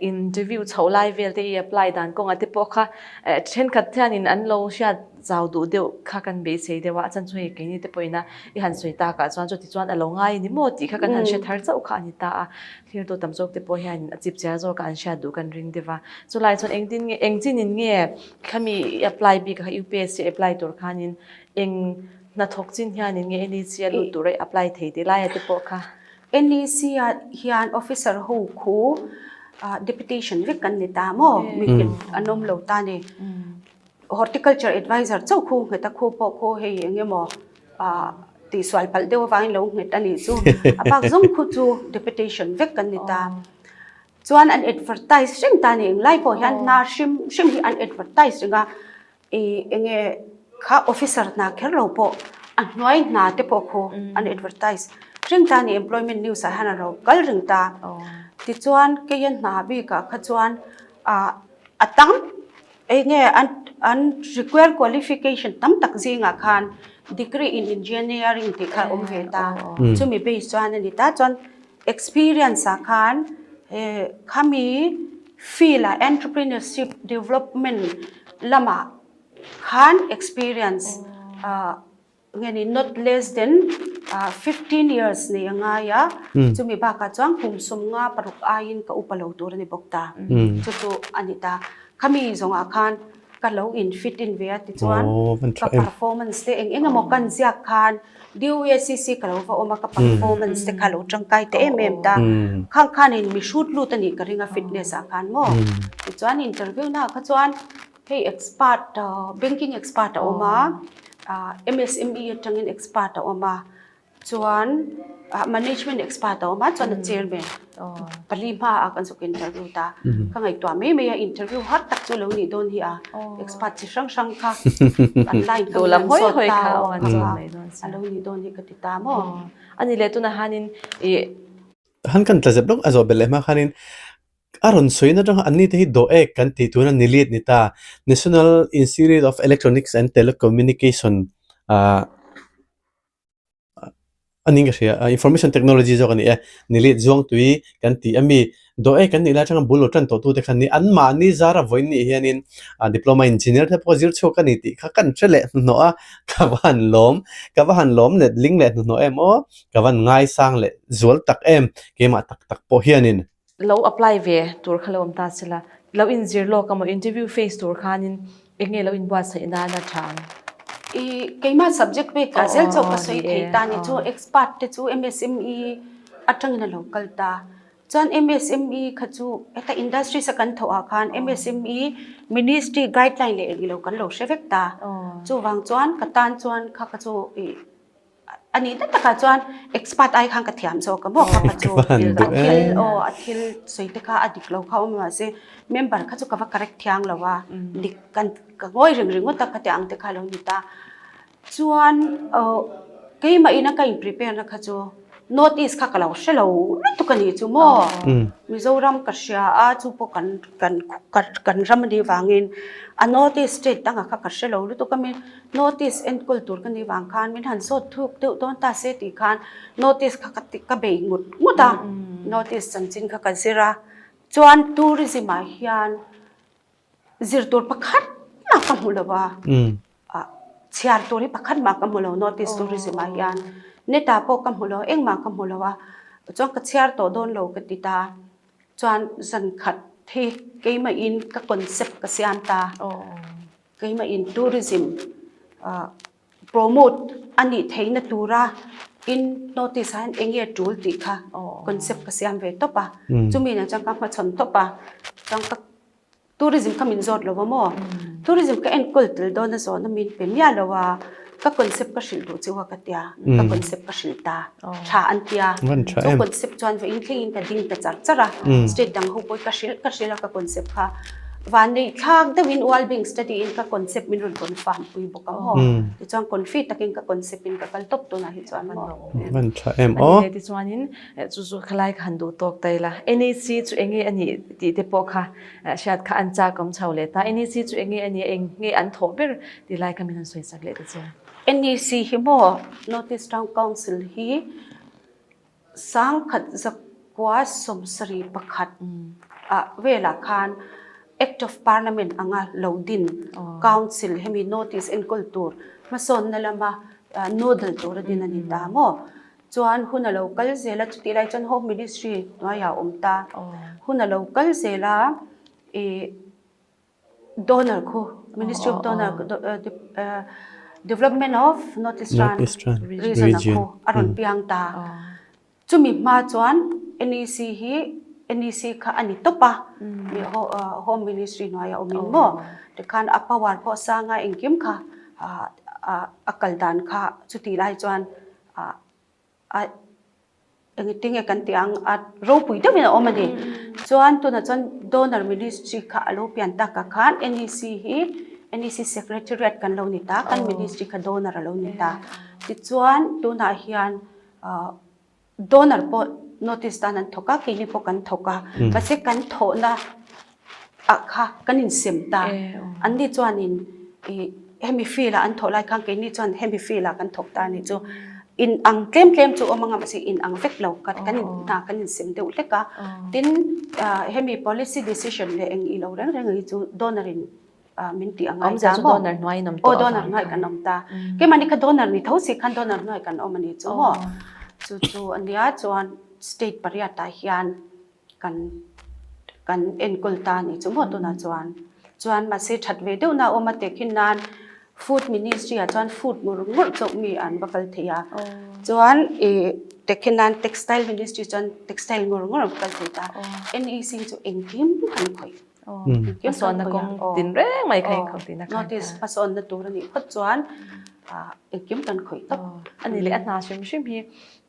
Speaker 4: interview chhoh lai vel te i apply dan kawngah te pawh kha thenkhat hianin an lo hriat zau duh deuh kha kan beisei deuh a, a chan chu hei keini te pawhin a i han sawi takah chuan chuti chuan a lo ngai a ni maw tih kha kan han hre thar chauh kha a ni ta a, thiltu tam zawk te pawh hianin a chip chiar zawk a an hriat duh kan ring deuh a, chulai chuan engtin nge engchinin nge khami i apply bik kha UPSC apply tur khanin eng Hnathawk chin hianin nge NEC a lut tur a i apply thei tih laia te pawh kha?
Speaker 2: NEC ah hian officer ho khu deputation vek kan ni ta maw? Mipin an awm lo ta ni. Horticulture advisor chauh khu nghet a khu pawh khu hei eng emaw tihsual palh deuh avangin lo nghet a nih chu. A bak zawng khu chu deputation vek kan ni ta. Chuan an advertise reng ta ni englai pawh hian hna hrim hrim hi an advertise reng a. I enge kha officer hna kher lo pawh a hnuai hna te pawh khu an advertise reng ta a ni employment news ah hian a lo kal reng ta tichuan kei a hna bik ah kha chuan ah a tam enge an an require qualification tam tak zingah khan degree in engineering tih kha a awm ve ta chumi base chuan a ni ta chuan experience ah khan khami field ah entrepreneurship development lamah khan experience ah nge ni not less than 15 years nei a ngai a chumi bakah chuan kum sawmnga paruk aiin ka upa lo tur a ni bawk ta chu chu a ni ta khami zawngah khan ka lo in fit in ve a tichuan ka performance te eng eng emaw kan ziak khan DUACC ka lo va awm a, ka performance te kha lo tangkai ta em em ta. Khang khanin mi hrut lut a nih ka ring a fitness ah khan maw. Tichuan interview na kha chuan hei expert banking expert a awm a, MSME atangin expert a awm a, chuan management expert a awm a, chuan a chairman pali hma ah kan zuk interview ta. Ka ngaihtuah mai mai a interview har tak chu lo nih dawn hi a expert chi hrang hrang kha an line kha min an zawt ta a lo nih dawn hi ka ti ta maw.
Speaker 4: Ani leh tunah hianin i.
Speaker 3: Han kan tla zep lawk a zawh belh leh hma khanin a rawn sawi na atanga anni te hi dawh ek kan tih tuna ni lit ni ta National Institute of Electronics and Telecommunication ah A ning ka hria, information technology zawk a ni e. Nilit zuangtui kan tih a mi, dawh e kan nih lai atanga bul lo tan tawh tute khan ni anmahni zara vawiin nih hianin diploma engineer te pawh zir chhuak a ni tih kha kan hre leh hnuhnawh a, ka va han lawm, ka va han lawm let ling leh hnuhnawh em aw, ka van ngaisang leh zual tak em keimah tak tak pawh hianin.
Speaker 4: Lo apply ve tur kha lo awm ta sela, lo inzir lawk emaw interview face tur khanin eng nge lo inbuatsaih nan a tha ang?
Speaker 2: I keimah subject pek ah zel chauh ka sawi thei ta ni chu expert te chu MSME atangin a lo kal ta. Chuan MSME kha chu heta industries a kan thawh ah khan MSME ministry guideline leh engilo kan lo hre vek ta. Chuvang chuan ka tan chuan kha kha chu i. A nih na takah chuan expert ai khan ka thiam zawk a maw kha kha chu a thil aw a thil sawi te kha a dik lo kha awm mahse member kha chu ka va correct thiang lo a dik kan ka ngawi reng ringawt a khati ang te kha a lo ni ta. Chuan aw keimah ina ka in prepare na kha chu North East kha ka lo hre lo lutuk a nih chu maw. Mizoram ka hria a chu pawh kan kan kan ram a nih vangin a North East state dangah kha ka hre lo lutuk a mi North East enkawl tur ka nih vang khan min han zawt thuk deuh dawn ta se tih khan North East kha ka ti ka bei ngut ngut a North East chanchin kha ka zir a chuan tourism ah hian Zir tur pakhat mah ka hmu lo a, chhiar tur hi pakhat mah ka hmu lo North East Tourism ah hian net ah pawh ka hmu lo engmah ka hmu lo a, chuan ka chhiar tawh dawn lo ka ti ta, chuan zan khat hi keimah in ka concept ka siam ta, keimah in tourism ah promote a nih theihna tura in notice ah hian eng nge tul tih kha concept ka siam ve tawp a, chumi nen chuan ka hmachhawn tawp a, chuan ka. Tourism kha min zawt lo a maw? Tourism ka enkawl tel dawn a zawhna min pe miah lo a, ka concept ka hrilh duh chu a ka tia, ka concept ka hrilh ta, tha an tia. Chu concept chuan vawiin thlengin ka ding ta char char a, state dang ho pawh ka hrilh ka hrilh a ka concept kha. Vanneih thlak deuhin World Bank study in ka concept min rawn confirm pui bawk a maw? Tichuan confi takin ka concept in ka kal tawp tunah hi chuan maw?
Speaker 3: Van tha em aw.
Speaker 4: Tichuanin Chu chu khalai kha han duh tawk ta ila. NEC chu enge a nih tih te pawh kha hriat kha an chak awm chho leh ta. NEC chu enge a nih a, eng nge an thawh ber tih lai kha min han sawi sak leh ta che.
Speaker 2: NEC hi maw North East Town Council hi sangkhat zakua sawmsarih pakhat ah velah khan Act of Parliament anga lo din Council hemi North East enkawl tur hmasawnna lama nodal tura din a ni ta maw. Chuan hun a lo kal zel a, chutih lai chuan Home Ministry hnuaiah a awm ta. Hun a lo kal zel a, ih Donor khu, Ministry of Donor Development of North Eastern Region a khu a rawn piang ta. Chumi hma chuan NEC hi NEC kha a ni tawp a, Home Ministry hnuaiah a awmin maw? Tikhan a power pawh a sang a, engkim kha a kal dan kha chutih lai chuan a engtin nge kan tih ang a ropui deuhin a awm a ni. Chuan tunah chuan Donor Ministry kha a lo pian tak ah khan NEC hi NEC Secretariat kan lo ni ta, kan Ministry kha Donor a lo ni ta. Tichuan tunah hian ah Donor pawh notice tan an thawk a, keini pawh kan thawk a. Mahse kan thawhna ah kha kan insem ta. Anni chuanin ih hemi field ah an thawh lai khan keini chuan hemi field ah kan thawk ta a nih chu. In ang tlem tlem chu awm anga mahse in ang vek lo kan kan in hna kan insem deuh hlek a. Tin ah hemi policy decision leh eng ilo reng reng hi chu donor in min tih a ngai ta maw?
Speaker 4: Donor hnuai in awm tawh.
Speaker 2: Aw donor hnuai kan awm ta. Keimahni kha donor ni tho si khan donor hnuai kan awm a ni chu maw? Chu chu a nia chuan state pariat ah hian kan kan enkawl ta a ni chu maw tunah chuan. Chuan mahse that ve deuh na a awm a tehkhin nan food ministry ah chuan food ngur ngur chauh mi an va kal thei a. Chuan ih tehkhin nan textile ministry chuan textile ngur ngur an va kal thei ta. NEC chu engkim kan khawih.
Speaker 4: Hmasawnna kawng tin reng mai kha inkhawm tihna kha.
Speaker 2: Notice hmasawnna tur a nih phawt chuan engkim kan khawih tawp.
Speaker 4: A ni leh a hna hrim hrim hi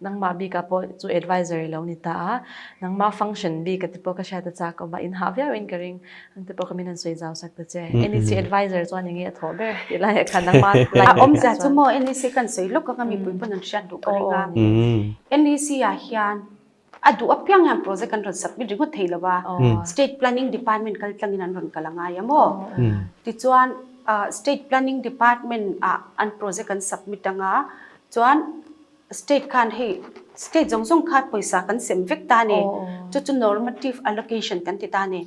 Speaker 4: nangmah bikah pawh chu advisor i lo ni ta a, nangmah function bik a ti pawh ka hriat a chak awm a, in hah viau in ka ring ang te pawh kha min han sawi zau sak ta che. NEC advisor chuan eng nge a thawh ber tih laiah khan nangmah
Speaker 2: line A awmzia chu maw NEC kan sawi lawk anga mipui pawn an hriat duh ka ring a. NEC ah hian A duh apiang hian project an rawn submit ringawt thei lo a, State Planning Department kal tlangin an rawn kal a ngai a maw? Tichuan State Planning Department ah an project an submit anga chuan State khan hei State zawng zawng kha pawisa kan sem vek ta a ni. Chu chu normative allocation kan ti ta a ni.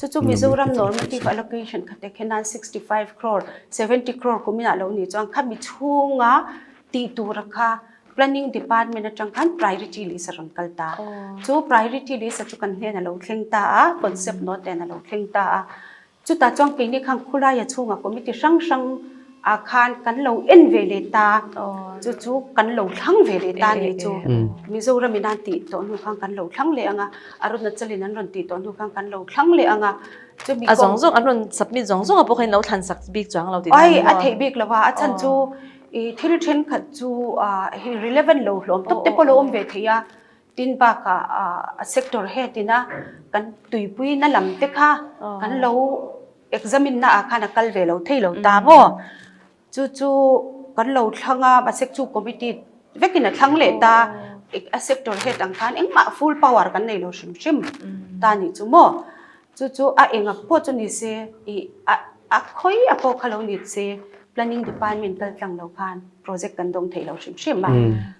Speaker 2: Chu chu Mizoram normative allocation kha tekhenan 65 crore, 70 crore kuminah lo ni chuan khami chhunga tih tura kha Planning Department atang khan Priority List a rawn kal ta. Chu Priority List a chu kan hnen a lo thleng ta a, Concept Note nen a lo thleng ta a. Chutah chuan keini khan khulaia chhungah committee hrang hrang ah khan kan lo en ve leh ta, chu chu kan lo thlang ve leh ta a ni chu. Mizoram in an tih tawh hnu khan kan lo thlang leh ang a, Arunachal in an rawn tih tawh hnu khan kan lo thlang leh ang a. Chumi
Speaker 4: A zawng zawng an rawn submit zawng zawng a pawh kha in lo thlan sak bik chuang lo tih na
Speaker 2: ni maw? Ai, a theih bik lo a, a chhan chu. I thil thenkhat chu hei relevant lo hlawm tawp te pawh lo awm ve thei a, tin bakah a sector head ina kan tuipui na lam te kha kan lo examine na ah khan a kal ve lo thei lo ta maw? Chu chu kan lo thlang a, mahse chu committee vekin a thlang leh ta, a sector head ang khan engmah full power kan nei lo hrim hrim ta nih chu maw? Chu chu a engah pawh chu ni se ih a a khawi a pawh kha lo ni se planning department kal tlang lo khan project kan dawng thei lo hrim hrim a,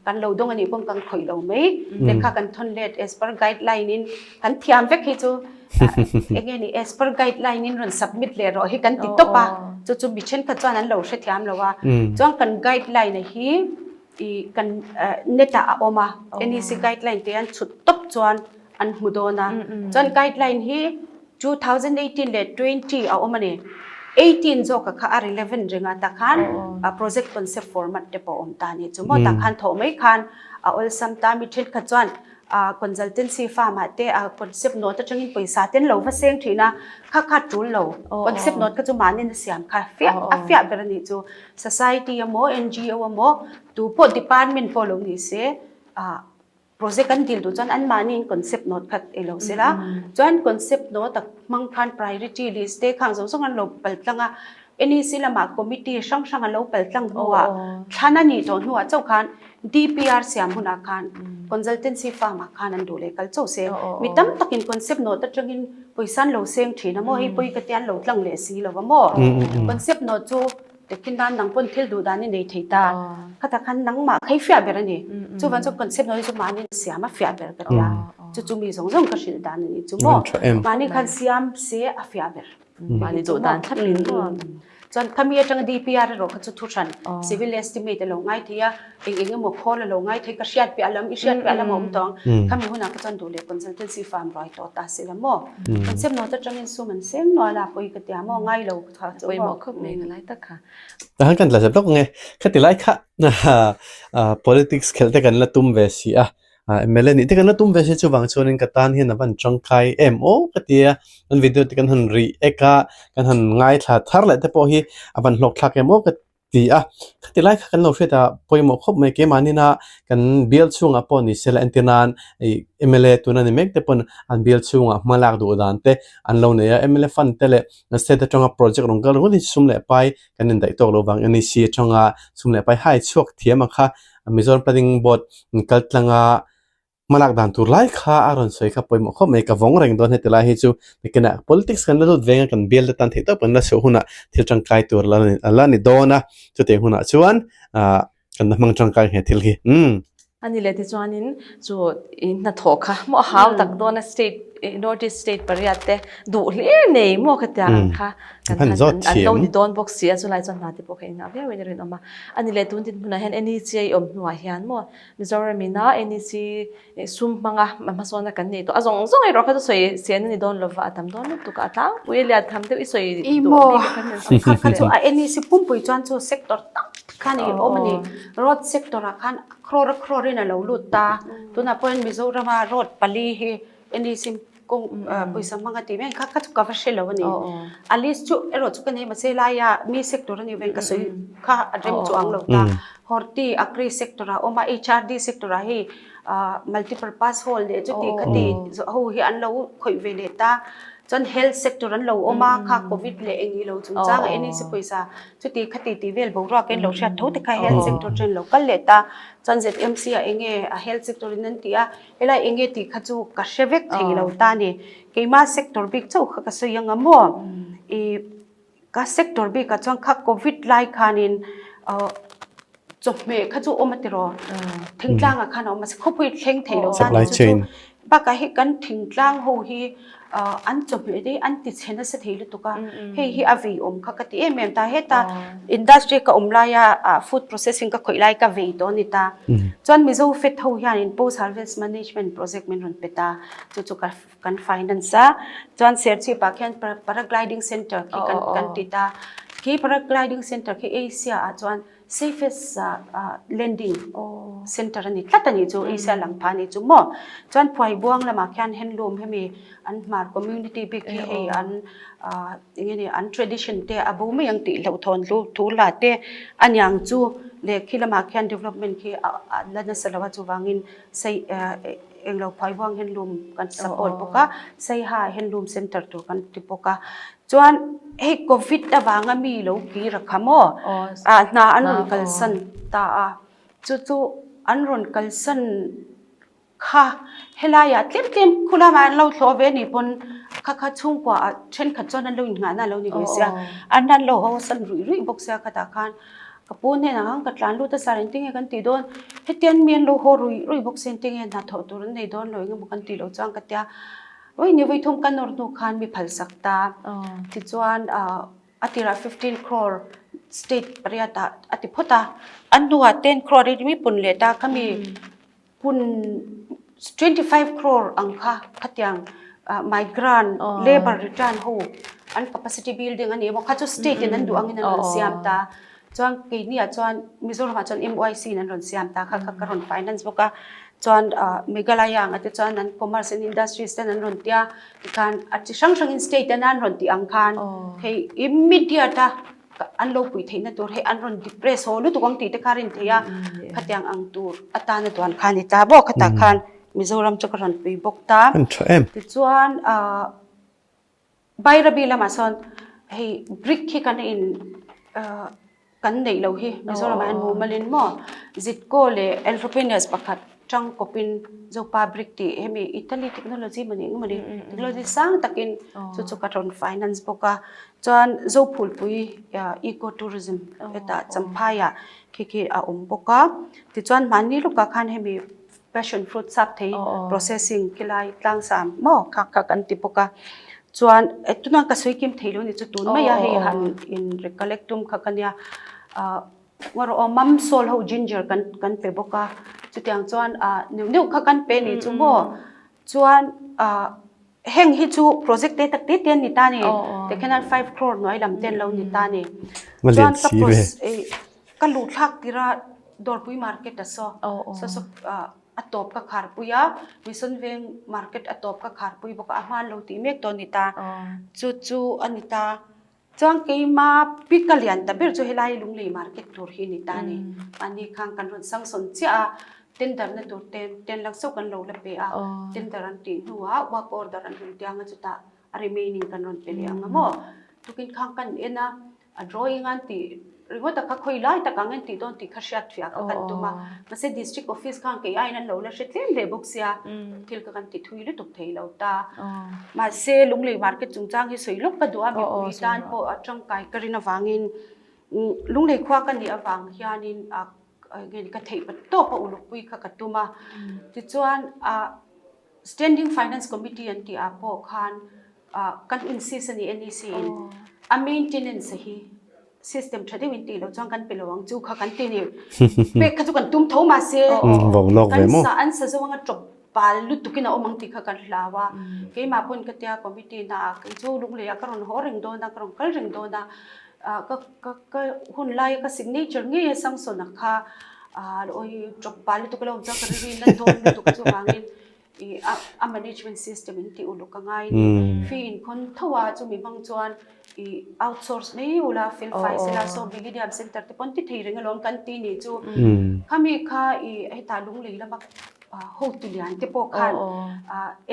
Speaker 2: kan lo dawng anih pawn kan khawih lo mai, lehkha kan thawn let as per guideline in kan thiam vek hi chu eng nge ni as per guideline in rawn submit leh rawh hi kan ti tawp a, chu chu mi thenkhat chuan an lo hrethiam lo a, chuan kan guideline hi ih kan net ah a awm a, NEC guideline te an chhut tawp chuan an hmu dawn a, chuan guideline hi 2018 leh 20 a awm a ni. 18 zawk a kha a relevant reng a, tah khan project concept format te pawh a awm ta a ni. Chu maw tah khan thawh mai khan a awlsam ta, mi thenkhat chuan consultancy firm ah te concept note atangin pawisa te an lo va seng thin a, kha kha tul lo, concept note kha chu mahni a siam kha fiah a fiah ber a nih chu. Society emaw NGO emaw tu pawh department pawh lo ni se Project an dil duh chuan anmahniin concept note khat ei lo sela, chuan concept note a hmang khan priority list te khang zawng zawng an lo pal tlang a, NEC lamah committee hrang hrang an lo pal tlang hnuah thlan a nih tawh hnuah chauh khan DPR siam hunah khan consultancy firm ah khan an duh leh kal chauh se. Mi tam takin concept note atangin pawisa an lo seng thin a maw, hei pawi ka tia an lo tlang leh si lo va maw. Concept note chu Tehkhin dan nang pawn thil duh dan i nei thei ta. Khatah khan nangmah kha i fiah ber a ni. Chuvan chu concept note hi chu mahni siam a fiah ber ka ti a. Chu chu mi zawng zawng ka hrilh dan a ni chu maw. Mahni khan siam se a fiah ber.
Speaker 4: Mahni duh dan thlap in maw.
Speaker 2: Chuan khami atanga DPR erawh kha chu thu hran civil estimate a lo ngai thei a, eng eng emaw khawl a lo ngai thei ka hriat piah lam i hriat piah lam a awm tawh ang. Khami hunah kha chuan duh leh consultancy firm ruai tawh ta se la maw. Concept note atangin sum an seng nual a pawi ka ti a maw ngai lo.
Speaker 4: Pawimawh khawp mai ka lai tak kha.
Speaker 3: Tahan kan tla zep lawk nge. Khati lai kha politics khelh te kan la tum ve si a, MLA nih te kan la tum ve si chuvang chuanin ka tan hian a van tangkai em aw ka ti a, kan video te kan han rih ek a, kan han ngaithla thar leh te pawh hi a van hlawk thlak em aw ka ti a. Khati lai kha kan lo hriat a pawimawh khawp mai keimahnin a kan bial chhungah pawh ni se la entir nan ih MLA tuna ni mek te pawn an bial chhungah hma lak duh dan te an lo nei a, MLA fund te leh State atanga project rawn kal ringawt hi sum leh pai kan indaih tawk lo vang NEC atanga sum leh pai hai chhuak thiam ang kha Mizoram Planning Board kal tlanga hmalak dan tur lai kha a rawn sawi kha pawimawh khawp mai ka vawng reng dawn heti lai hi chu nakinah politics kan la lut veng a kan bial te tan theih tawp kan la chhuah hunah thil tangkai tur la la ni dawn a chutiang hunah chuan ah kan la hmang tangkai nghe thil hi umm.
Speaker 4: A ni leh tichuanin chu in hnathawh kha maw a hau tak dawn a state North East state pariat te duh hlir nei maw khatia ang kha kan han an lo ni dawn bawk si a chulai chuan hna te pawh kha in ngah viau in a rinawm a. A ni leh tun dinhmunah hian NEC a i awm hnuah hian maw Mizoram ina NEC sum hmanga hmasawnna kan neih tawh a zawng zawng erawh kha chu sawi sen a ni dawn lova a tam dawn lutuk a a tlangpui a lian tham deuh i sawi duh bik a kan rawn sawi
Speaker 2: kha kha chu a NEC pumpui chuan chu sector tak khan i awm a ni road sector ah khan a crore a crore in a lo lut ta tunah pawh hian Mizoram a road pali hi NEC kawng pawisa hmang a tih mai kha kha chu ka va hre lo a ni. A list chu erawh chu ka nei mahse laia mi sector a nih veng ka sawi kha a rem chuang lo ta. Horti, Agri sector ah a awm a, HRD sector ah hei multipurpose hall leh chuti khati ho hi an lo khawih ve leh ta. Chuan health sector an lo awm a, kha covid leh eng ilo chungchang a NEC pawisa chuti khati tih vel boruak in lo hriat tho te kha health sector chu an lo kal leh ta. Chuan ZMC ah eng nge a health sector in an ti a, Helai eng nge tih kha chu ka hre vek thei lo ta ni. Keimah sector bik chauh kha ka sawi ang a maw? I ka sector bikah chuan kha covid lai khanin chawhmeh kha chu awm a tiraw? Thingtlangah khan a awm a, khawpui thleng thei lo ta ni chu chu. Bakah hi kan thingtlang ho hi an chawhmeh te hi an ti chhe nasa thei lutuk a, hei hi a vei awm kha ka ti em em ta. Heta industry ka awm laia food processing ka khawih lai ka vei tawh a ni ta. Chuan Mizo Fed ho hianin post harvest management project min rawn pe ta, chu chu ka kan finance a. Chuan Serchhip ah khian paragliding center khi kan ti ta. Khi paragliding center khi Asia ah chuan Safest landing center a ni tlat a nih chu, Asia lang pha a nih chu maw. Chuan Phuaibuang lamah khian handloom hemi an hmar community bik hi hei an eng nge ni an tradition te a bo mai ang tih hlauhthawn thu hla te a niang chu. leh khi lamah khian development khi a la nasa lo a chuvangin sei englo phuaibuang handloom kan support bawk a Saiha handloom center tur kan ti bawk a chuan hei covid avanga mi lo kir a kha maw ah hna an rawn kalsan ta a chu chu an rawn kalsan Kha, helaiah tlem tlem khu lamah an lo thlawh ve ni pawn kha kha chhungkua ah thenkhat chuan an lo innghahna a lo ni ve sia, an an lo hawsan ruih ruih bawk sia khatah khan ka pu hnenah khan ka tlan lut a sar engtinge kan tih dawn hetiang mi an lo haw ruih ruih bawk sia engtinge hna thawh tur an nei dawn lo engemaw kan tih loh chuan ka tia ui ni vawi thum ka nawr hnu khan mi phalsak ta tichuan ah a tirah 15 crore state pariat ah a ti phawt a an hnuah 10 crore hi mi pun leh ta khami. Hun 25 crore ang kha khatiang migrant labour return ho an capacity building a ni emaw kha chu state in an duh angin an rawn siam ta chuan keini ah chuan Mizoram ah chuan MYC in an rawn siam ta kha kha ka rawn finance bawk a chuan Meghalaya ang ah te chuan an commerce and industries ten an rawn tia tikhan a chi hrang hrang in state ten an rawn tih ang khan hei immediate a An lo pui theihna tur hei an rawn depress haw lutuk ang tih te kha a rin theih a, khatiang ang tur atana duan kha a ni ta bawk. Khatah khan Mizoram chu ka rawn pui bawk ta.
Speaker 3: An tha em?
Speaker 2: Tichuan ah Bairabi lamah sawn hei brick hi kan in ah kan neih loh hi Mizoramah hian mumalin maw Zitco leh entrepreneurs pakhat tang kawpin Zopa brick tih hemi Italy technology mawni eng emawni technology sang takin chu chu ka rawn finance bawk a. Chuan Zophulpui Eco Tourism hetah Champhaiah khi khi a awm bawk a. Tichuan mahni lawkah khan hemi passion fruit sap thei processing khilai tlangsam maw kha kha kan ti bawk a. Chuan tunah ka sawi kim thei lo ni chu tun mai a hei han in recollect tum kha ka nia. Ngarawh aw mam sawl ho ginger kan kan pe bawk a. Chutiang chuan neuh neuh kha kan pe ni chu maw. Chuan Heng hi chu project te tak te te an ni ta ni. Tikhian 5 crore hnuai lam te an lo ni ta ni. Chuan ka ka luh thlak tir a Dawrpui market a saw. Saw saw a tawp ka kharpui a, Mission Veng market a tawp ka kharpui bawk a, a hma an lo tih mek tawh a ni ta. Chu chu a ni ta. Chuan keima pi ka lian ta ber chu helai Lunglei market tur hi a ni ta a ni. Mahni khan kan rawn sanction chiah a, tender na tur ten ten lakh chauh kan lo la pe a, tender an tih hnuah work order an rawn tiang a chutah a remaining kan rawn pe leh ang a maw. Tukin khan kan en a, a drawing an tih ringawt a kha khawi lai tak ang an tih dawn tih kha hriat fiah kha kan tum a. Mahse district office khan kei aiin an lo la hre tlem hle bawk sia, thil kha kan ti thui lutuk thei lo ta. Mahse Lunglei market chungchang hi sawi lawk ka duh a, mipui tan pawh a tangkai ka rin avangin Lunglei khua ka nih avang hianin ka theih tawp a ulukpui kha ka tum a. Tichuan Standing Finance Committee an tih ah pawh khan kan insist a ni NEC in a maintenance hi system tha deuhin tih loh chuan kan pe lo ang chu kha kan ti ni. Pek kha chu kan tum tho mahse kan sa an sa zo anga tawp pal lutukin a awm ang tih kha kan hlau a. Keimah pawn ka tia committee naah kei chu lunglei ah ka rawn haw reng dawn a ka rawn kal reng dawn a ka ka ka hun laia ka signature ngei a Samson-a kha awi tawp pal lutuk a lo awm chuan ka rilru in a dawn lutuk chuvangin ih a a management system in tih uluk a ngai ni. Fee inkhawn tho a chumi hmang chuan ih outsource mai ula fel fai sela saw Millennium Centre te pawn ti thei reng alawm kan ti nih chu. Khami kha ih hetah Lunglei lama hotu lian te pawh khan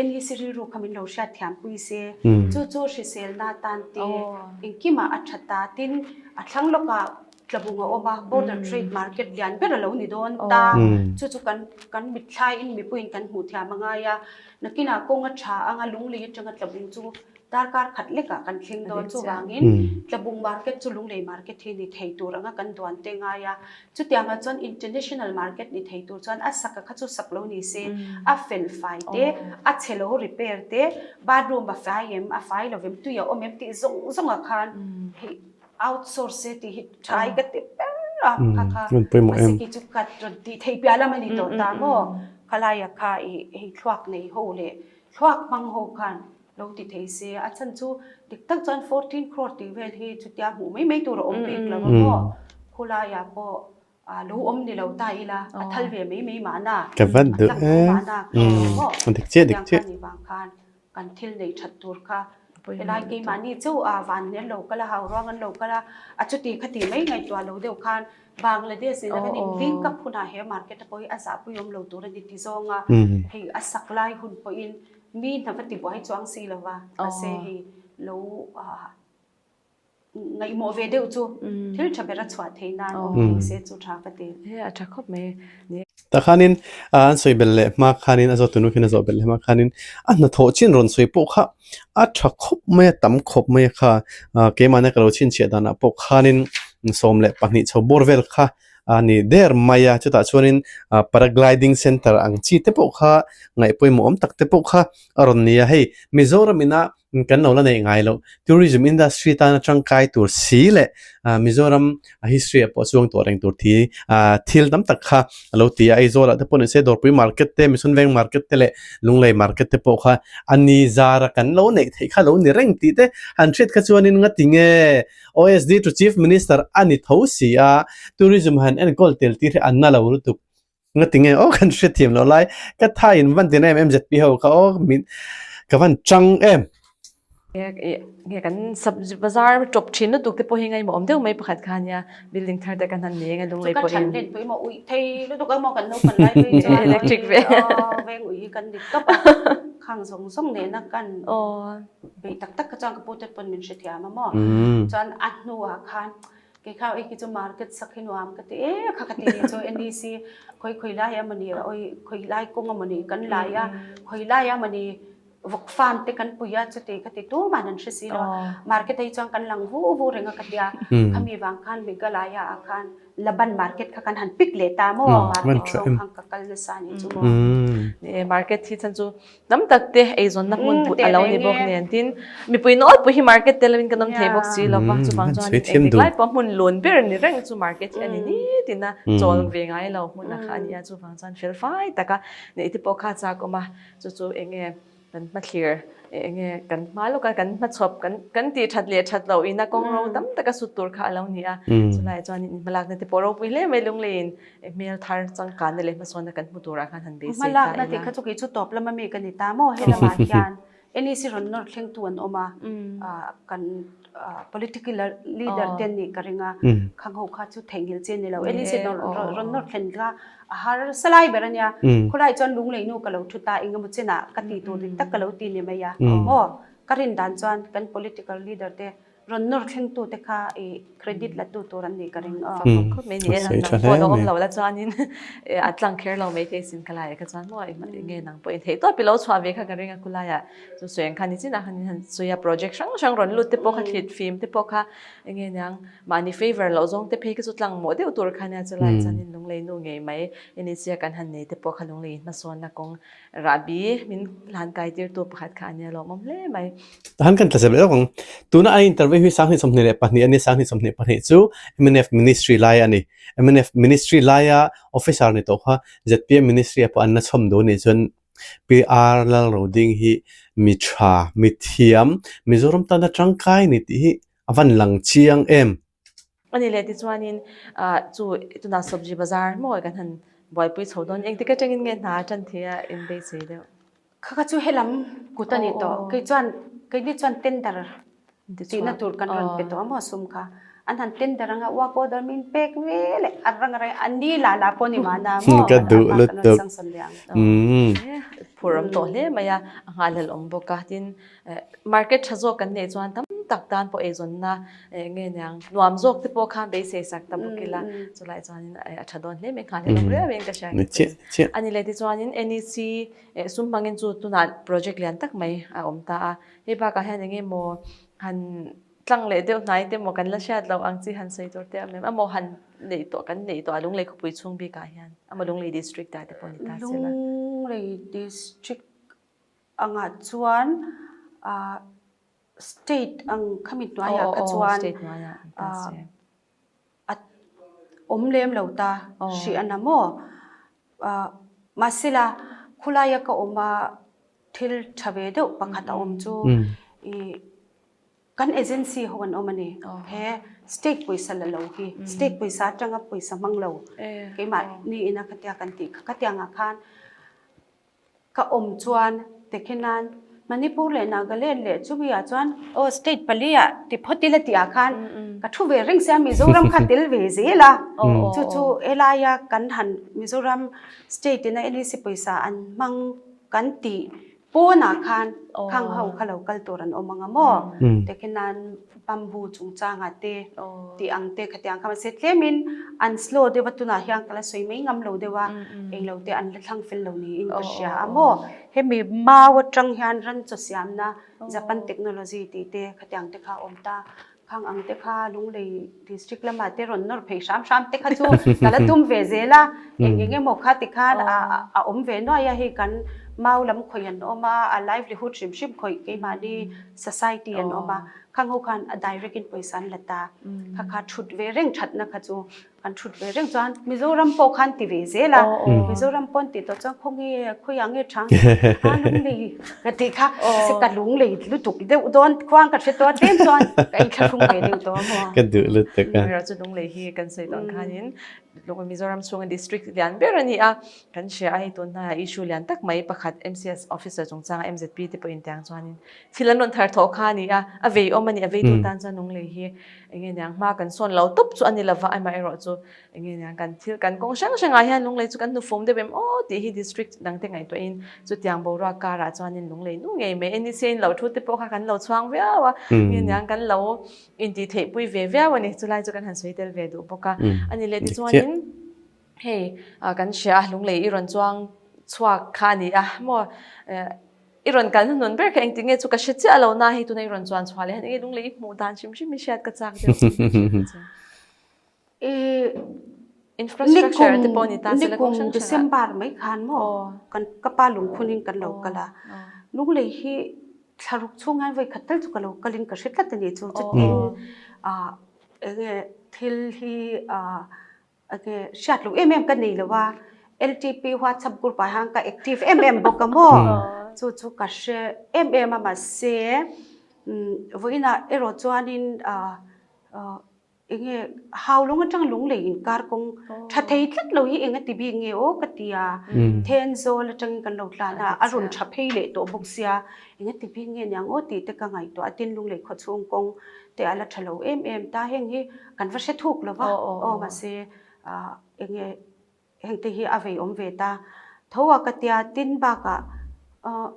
Speaker 2: NEC rilru kha min lo hriat thiam pui se chu chu hriselna tan te engkimah a tha ta tin a thlang lawkah tlabung a awm a border trade market lian ber a lo ni dawn ta chu chu kan kan mitthlaiin mipuiin kan hmuh thiam a ngai a nakinah kawng a tha anga lunglei atanga tlabung chu Darkar khat lekah kan thleng dawn chuvangin Tlabung market chu Lunglei market hi ni thei tur anga kan duan te ngai a. Chutiangah chuan international market ni thei tur chuan a saka kha chu sak lo ni se, a fel fai te, a chhe lo repair te, bathroom a fai em, a fai lo vem, tui a awm em tih zawng zawngah khan hei outsource se tih hi tha i ka ti ber a, kha kha mahse kei chu ka rawn tih theih piah lam a ni tawh ta maw? Khalaia kha i hei thluak nei ho leh thluak hmang ho khan Lo ti thei se, a chhan chu dik tak chuan 14 crore tih vel hi chutia hmuh mai mai tur a awm bik lo a maw? Khulaiah pawh lo awm ni lo ta ila, a thal ve mai mai mahna,
Speaker 3: Ka vat
Speaker 2: a
Speaker 3: duh
Speaker 2: tlang tho
Speaker 3: e.
Speaker 2: mahna ka ti maw?
Speaker 3: A dik chiah dik
Speaker 2: Chutiang
Speaker 3: chiah.
Speaker 2: kha nih vang khan kan thil nei that tur kha. Helai keimahni chauh a van hi an lo kal a, hau ruang an lo kal a, a chuti khati mai ngaihtuah lo deuh khan Bangladesh nena kan in link up hunah he market a pawh hi a zahpui awm lo tur a ni ti zawng a, hei a sak lai hun pawhin mi hna va ti buai chuang si lo va, mahse hei lo ngaihmawh ve deuh chu thil tha ber a chhuah theih nan awm thei se chu tha ka ti.
Speaker 4: He a tha khawp mai ni.
Speaker 3: Tah khanin an sawi belh leh hma khanin a zawt tunu khian a zawh belh leh hma khanin a hnathawh chin rawn sawi pawh kha a tha khawp mai a, tam khawp mai a kha. Keimahna ka lo chhinchhiah danah pawh khanin 12 chho bawr vel kha a ni der mai a, chutah chuanin paragliding center ang chi te pawh kha ngaih pawimawh awm tak te pawh kha a rawn ni a. Hei Mizoram ina kan lo la neih ngai loh tourism industry tana tangkai tur si leh Mizoram history ah pawh chuang tawh reng tur thi thil tam tak kha a lo ti a, Aizawl ah te pawh nise Dawrpui market te Mission Veng market te leh Lunglei market te pawh kha a ni zara kan lo neih theih kha lo ni reng tih te han hriat kha chuanin ngati nge OSD to Chief Minister a ni tho si a tourism han enkawl tel tir hi an na lo lutuk. Nga tinge aw kan hriat thiam loh lai ka tha in van tin em MZP ho kha aw min ka van chang em.
Speaker 4: Nge kan sub bazar tawp thin lutuk te pawh hi ngaimawh awm deuh mai pakhat kha ania building thar te kan han nei anga lunglei pawhin.
Speaker 2: Chu ka than len pawh emaw uih thei lutuk emaw kan naupang lai phei chuan
Speaker 4: electric ve
Speaker 2: veng uih hi kan ni tawp a khang zawng zawng nena kan beih tak tak kha chuan ka pu te pawn min hrethiam a maw chuan a hnuah khan Kei kha oi khi chu market sak hi nuam ka ti e kha ka ti ni chu NEC khawi khawi lai amawni oi khawi lai kawng amawni kan lai a khawi lai amawni vawk farm te kan pui a chuti ka ti tumah an hre si lo a market ah hi chuan kan lang vu vu reng a ka tia khami vang khan Meghalaya ah khan Laban market kha kan han pick leh ta maw market zawng khan ka kal nasa ni chu maw.
Speaker 4: Market hi chan chu Tam tak te eizawnna hmun put a lo ni bawk nen tin mipui nawlpui hi market te lovin kan awm thei bawk si lova chuvang chuan engtik lai pawh hmun lun ber ni reng chu market hi a ni nitin a chawl ve ngai lo hmun a kha a ni a chuvang chuan fel fai taka neih te pawh kha a chak awm a chu chu eng nge kan hmathlir eng nge kan hma lawka kan hmachhawp kan kan tih that leh that loh ina kawng ro tam taka sut tur kha a lo ni a chulaiah chuan hmalakna te pawh ropui hle mai lungleiin Hmel thar changkanna leh hmasawnna kan hmu turah khan han beisei ta ila.
Speaker 2: Hmalakna tih kha chu kei chu tawp lama mi ka ni ta maw? He lamah hian NEC rawn nawr thlengtu an awm a, kan political leader te an nih ka ring a, khang ho kha chu theihnghilh chi a ni lo. NEC rawn nawr thlen kha a harsa lai ber a nia. Khawlai chuan lunglei nu ka lo thu ta engemaw chinah ka tih tur dik tak ka lo ti ni mai a maw? Ka rin dan chuan kan political leader te Rawn nawr thlengtu te kha i credit la tu tur an nih ka ring aw.
Speaker 4: Fak khawp mai ni e, nang pawh lo awm lo la chuanin a tlang kher lo mai thei sin ka laiah kha chuan maw enge nang pawhin theih tawp i lo chhuah ve kha ka ring a khulaiah chu sawi ang kha nichinah khan in han sawi a project hrang hrang rawn lut te pawh kha thlit fim te pawh kha enge niang mahni favour loh zawng te phei kha chu tlang mawh deuh tur kha nia chulaiah chuanin lunglei nu ngei mai NEC a kan han nei te pawh kha lunglei hmasawnna kawng Rahbi min hlan kai tirtu pakhat kha a nia lawmawm hle mai.
Speaker 3: Tahan kan tla zep leh lawk ang. Tuna a interview hi 2022 a ni, 2022 chu mnf ministry lai a ni. Mnf ministry laia officer ni tawh kha zpm ministry ah pawh an la chhawm duh a nih chuan PR Lalroding hi mi tha, mi thiam, Mizoram tana tangkai a ni tih hi a van lang chiang em.
Speaker 4: A ni leh tichuanin chu tunah Sobji Bazar maw kan han buaipui chho dawn engtik atangin nge hna a tan thei a inbeisei deuh?
Speaker 2: Kha kha chu helam kut a ni tawh. Kei chuan keini chuan tender tihna tur kan rawn pe tawh a maw sum kha. An han tender anga work order min pek ve leh a rang reng a ni lah lah pawh ni mahna maw
Speaker 3: Ka duh lutuk.
Speaker 4: Phur awm tawh hle mai a, a nghahhlelh awm bawk a tin Market tha zawk kan neih chuan tam tak tan pawh eizawnna nge niang nuam zawk te pawh khan beisei sak ta bawk ila chulai chuanin a tha dawn hle mai nghal hlelawm riau in ka hria a ni leh tichuanin NEC sum hmangin chu tunah project lian tak mai a awm ta a hei bakah hian eng emaw han tlang leh deuh hnai te maw kan la hriat loh ang chi han sawi tur te awm em emaw han neih tawh kan neih tawh a Lunglei khawpui chhung bikah hian emaw Lunglei district ah te pawh ni ta sela.
Speaker 2: Lunglei district Angah chuan state ang khami hnuaiah kha chuan a awm lem lo ta hrih a na maw? Mahsela khulaia ka awm a thil tha ve deuh pakhat a awm chu ih Kan agency ho an awm a ni. He state pawisa la lo hi, state pawisa atanga pawisa hmang lo keimah ni ina khatia kan tih kha. Khatiangah khan ka awm chuan tekhinan. Manipur leh Nagaland leh chumi ah chuan aw state pali ah ti phawt ila tih ah khan ka thu ve reng sia Mizoram kha tel ve zel a chu chu helaia kan han Mizoram state ina NEC pawisa an hmang kan tih pawnah khan khang ho kha lo kal tur an awm anga maw tekhinan bamboo chungchangah te tih ang te khatiang kha mahse tlemin an slow deuh a tunah hian ka la sawi mai ngam lo deuh a englo te an la thlang fel lo niin ka hria a maw hemi mau atang hian ran chaw siamna Japan technology tih te khatiang te kha a awm ta. Khang ang te kha Lunglei district lamah te rawn nawr phei hram hram te kha chu ka la tum ve zel a, eng eng emaw kha ti khan a awm ve nuai a, hei kan mau lam khawih an awm a, a livelihood hrim hrim khawih keimahni society an awm a, khang ho khan a direct in pawisa an la ta, kha kha thut ve reng thatna kha chu Kan thut ve reng chuan Mizoram pawh khan ti ve zel a, Mizoram pawn ti tawh chuan khawnge khawiah nge thang a lunglei ka tih kha se ka lunglei lutuk deuh dawn khuang ka hre tawh a tlem chuan ka inthlahrung ve deuh tawh a maw.
Speaker 3: Ka duh lutuk a.
Speaker 4: Erawh chu lunglei hi kan sawi tawn khanin Mizoram chhunga district lian ber a ni a, kan hria a hei tun hnaiah issue lian tak mai pakhat MCS officer chungchanga MZP te pawh intiang chuanin thil an rawn thar thawh kha a ni a, a vei awm a ni, a veitu tan chuan lunglei hi Enge niang hma kan sawn lo tawp chu a ni lova, amah erawh chu enge niang kan thil kan kawng hrang hrangah hian Lunglei chu kan hnufum deuh em aw tih hi district dangte ngaihtuahin chutiang boruak karah chuanin Lunglei nu ngei mai NEC in lo thu te pawh kha kan lo chhuang viau a, enge niang kan lo intihtheihpui ve viau a ni, chulai chu kan han sawi tel ve duh bawk a, a ni leh tichuanin. Hei kan hria a, Lunglei i rawn chuang chhuak kha a ni a maw? I rawn kal hnuhnun ber kha engtik nge chu ka hre chiah lo na hei tuna i rawn chuan chhuah leh hian enge Lunglei i hmuh dan hrim hrim i hriat ka chak deuh. Infrastructure te pawh ni ta se la kawng hrang hrang ah.
Speaker 2: December mai khan maw kan ka pa lungphun in kan lo kal a, Lunglei hi thlaruk chhung hian vawi khat tal chu ka lo kal in ka hre tlat a ni chu chutin enge thil hi Enge hriat loh em em ka nei lo a, LTP WhatsApp group ah hian ka active em em bawk a maw, chu chu ka hre em em a mahse vawiinah erawh chuanin enge Haulawng atang Lunglei inkar kawng tha thei tlat lo hi eng a ti bik nge aw ka ti a, Thenzawl atangin kan lo tlan a, a rawn tha phei leh tawh bawk sia eng a ti bik nge niang aw tih te ka ngaihtuah a, tin Lunglei khawchhung kawng te a la tha lo em em ta heng hi kan va hre thuk lo va aw mahse ah eng nge heng te hi a vei awm ve ta tho a ka tia tin bakah ah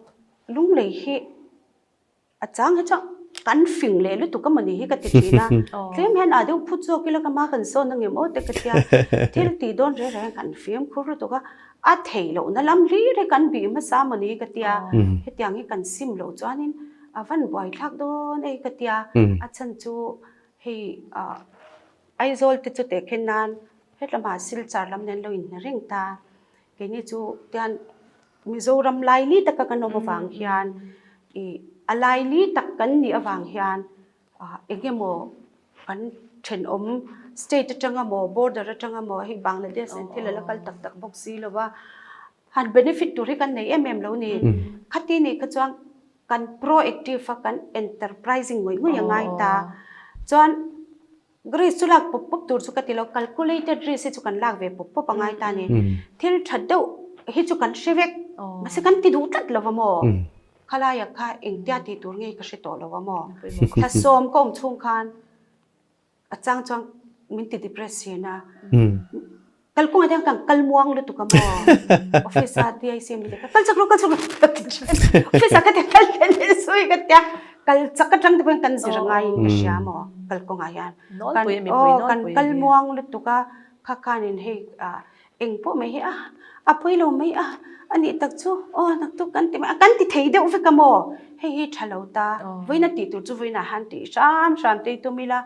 Speaker 2: lunglei hi a chang hi chuan kan fing leh lutuk a mawni hi ka ti thin a tlem hian ah deuh phut zawk ila ka ma kan sawn angem aw te ka tia thil tih dawn reng reng kan fimkhur lutuk a a theih lohna lam hlir hi kan bih hmasa mawni ka tia hetiang hi kan sim loh chuanin a van buaithlak dawn ei ka tia a chhan chu Hei Aizawl te chu tehkhin nan hetlama Silchar lam nen lo inhne reng ta. Keini chu tian Mizoram laili taka kan awm avang hian ih a laili tak kan nih avang hian eng emaw kan thenawm state atanga maw border atanga maw hei Bangladesh nen thil a la kal tak tak bawk si lo va, han benefit tur hi kan nei em em lo ni. Khati nih kha chuan Kan proactive a, kan enterprising ngawih ngawih a ngai ta. Chuan risk chu lak pawp pawp tur chu ka ti lo, calculated risk hi chu kan lak ve pawp pawp a ngai ta a ni. Thil tha deuh hi chu kan hre vek, mahse kan ti duh tlat lo va maw? Khalaia kha engtia tih tur nge ka hre tawh lo va maw? Thlasawm ka awm chhung khan A chang chuan min ti depress thin a. Kalkawngah te hian kan kal muang lutuk a maw? Office a DIC mi te kha kal chak rawh kal chak rawh ka ti thin. Office ah ka ti kal leh leh sawi ka tia kal chak atang te pawhin kan zir ngaiin ka hria maw kalkawngah hian. Kan aw kan kal muang lutuk a kha khanin hei ah Eng pawh mai hi a, a pawi lo mai a, a nih tak chu aw naktuk kan ti mai a, kan ti thei deuh vek a maw? Hei hi tha lo ta, vawiin a tih tur chu vawiinah han tih hram hram te i tum ila,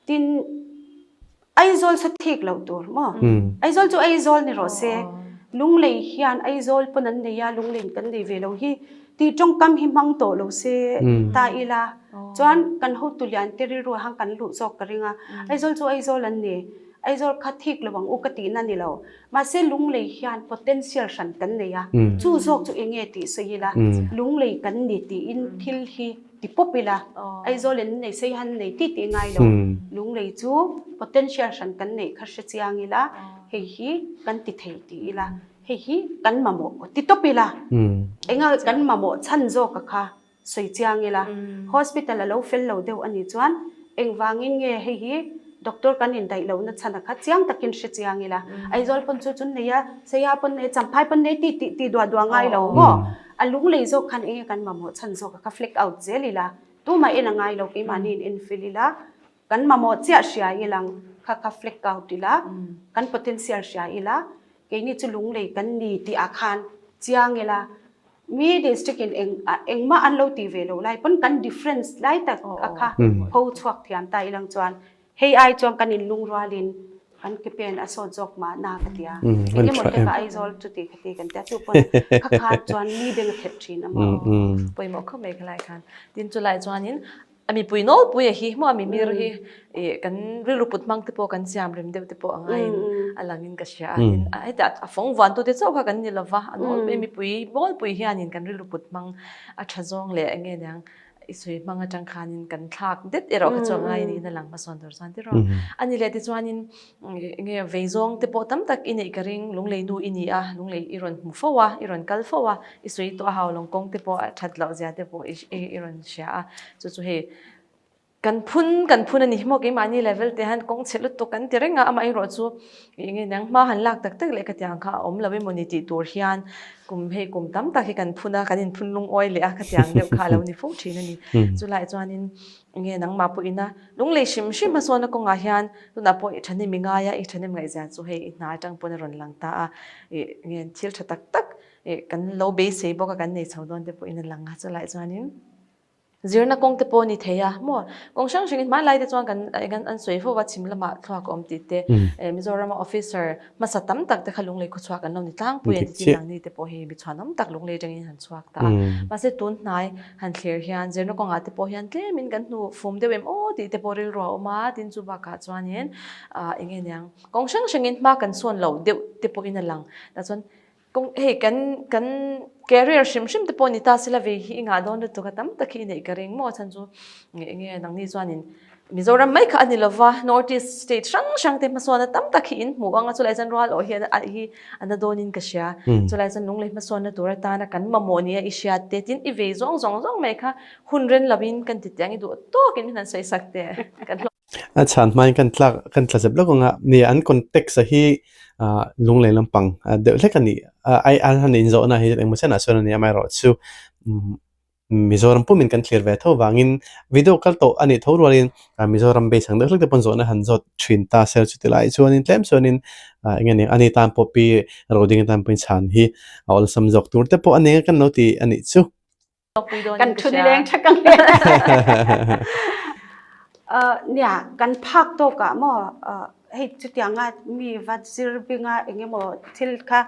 Speaker 2: tin Aizawl chu thik loh tur maw? Aizawl chu Aizawl ni rawh se, Lunglei hian Aizawl pawn an nei a, Lungleiin kan nei ve lo hi tih tawngkam hi hmang tawh lo se ta ila, chuan kan hotu lian te rilru ah khan kan luh zawk ka ring a, Aizawl chu Aizawl an ni. Aizawl kha thik lo ang u ka tihna ni lo. Mahse Lunglei hian potential hran kan nei a, chu zawk chu eng nge tih sawi ila, Lunglei kan ni tiin thil hi ti pawp ila, Aizawl in nei sei han nei tih tih ngai lo. Lunglei chu potential hran kan neih kha hre chiang ila, hei hi kan ti thei ti ila, hei hi kan mamawh ti tawp ila, enga kan mamawh chhan zawk a kha. sawi chiang ila, hospital a lo fel lo deuh a nih chuan engvangin nge hei hi doctor kan indaih lohna chhan a kha chiang takin hre chiang ila, Aizawl pawn chu chun nei a, Saiha pawn nei a, Champhai pawn nei tih tih tih duah duah ngai lo maw? A lunglei zawk khan enge kan mamawh chhan zawk a kha flick out zel ila, tumah en a ngai lo keimahni in enfill ila, kan mamawh chiah hria ilang kha kha flick out ila, kan potential hria ila, keini chu lunglei kan ni tih ah khan chiang ila, Mi district in eng engmah an lo ti ve lo lai pawn kan difference lai tak a kha pho chhuak thiam ta ilang chuan hei ai chuan kan in lungrual in kan ke pen a sawt zawk mah na ka tia. Engemaw hlek a Aizawl chuti khati kan tia chu pawn kha kha chuan mi beng a khet thin a maw.
Speaker 4: Pawimawh khawp mai khalai khan. Tin chulai chuanin A mipui nawlpui a hi hmuh a mimir hi ih kan rilru put hmang te pawh kan siam rem deuh te pawh a ngaiin a langin ka hria a. Tin heta a fawng vuan tu te chauh kha kan ni lova a nawlpui mipui nawlpui hianin kan rilru put hmang a tha zawng leh enge niang i sawi hmang atang khanin kan thlak det erawh kha chu a ngai niin a lang hmasawn tur chuan tiraw. A ni leh tichuanin enge vei zawng te pawh tam tak i neih ka ring lunglei nu i ni a lunglei i rawn hmu fo a i rawn kal fo a i sawi tawh a hau lawng kawng te pawh a that loh zia te pawh i rawn hria a chu chu hei kan phun kan phun a ni maw keimahni level te hian kawng chhe lutuk kan ti reng a amaherawh chu enge niang hma han lak tak tak leh ka tiang kha a awm lo emawni tih tur hian kum hei kum tam tak hi kan phun a kan inphun lungawi leh a ka tiang deuh kha a lo ni fo thin a ni chulai chuanin enge nangmah pawhin a lunglei hrim hrim hmasawnna kawngah hian tunah pawh i thahnem i ngai a i thahnem ngaihzia chu hei i hna atang pawn a rawn lang ta a ih enge thil tha tak tak Ih kan lo beisei bawk a kan nei chho dawn te pawhin a lang a chulai chuanin zirna kawng te pawh a ni thei a maw kawng hrang hrangin hmanlai te chuan kan eng an sawi fo a chhim lamah thluak a awm tih te Mizorama officer hmasa tam tak te kha lunglei khawchhuak an lo ni tlangpui a ni tin nangni te pawh hi mi chhuanawm tak lunglei atangin han chhuak ta a mahse tun hnai han thlir hian zirna kawngah te pawh hian tlemin kan hnu fum deuh em aw tih te pawh rilru a awm a tin chu bakah chuanin ah eng nge niang kawng hrang hrangin hma kan sawn loh deuh te pawhin a lang tah chuan Kawng hei kan kan career hrim hrim te pawh ni ta sila vei hi i ngah dawn lutuk a tam tak hi i neih ka ring maw chhan chu nge nge nangni chuanin Mizoram mai kha a ni lova North East state hrang hrang te hmasawn a tam tak hi in hmu ang a chulai chuan rual awh hian a hi a na dawnin ka hria chulai chuan lunglei hmasawnna tur atana kan mamawh nia i hriat te tin i vei zawng zawng zawng mai kha hun ren lovin kan ti tiang i duh tawkin min han sawi sak teh kan hlawh
Speaker 3: A chhan hmain kan tlak kan tla zep lawk ang a, nia an context a hi ah lunglei lampang deuh hlek a ni a ai an han inzawhna hi engmaw chen ah chuan a ni amaherawh chu Mizoram pumin kan thlir ve tho vangin video kal tawh a nih tho rualin Mizoram base ang deuh hlek te pawn zawhna han zawt thin ta se chuti lai chuanin tlem chuanin ah eng nge ni ani tan pawh pi Rodinga tan pawhin chhan hi a awlsam zawk tur te pawh a ni ang kan lo ti a nih chu.
Speaker 2: Kan thu ni leng thak ang Nia, kan phak tawkah maw hei chutianga mi va zir binga engemaw thil kha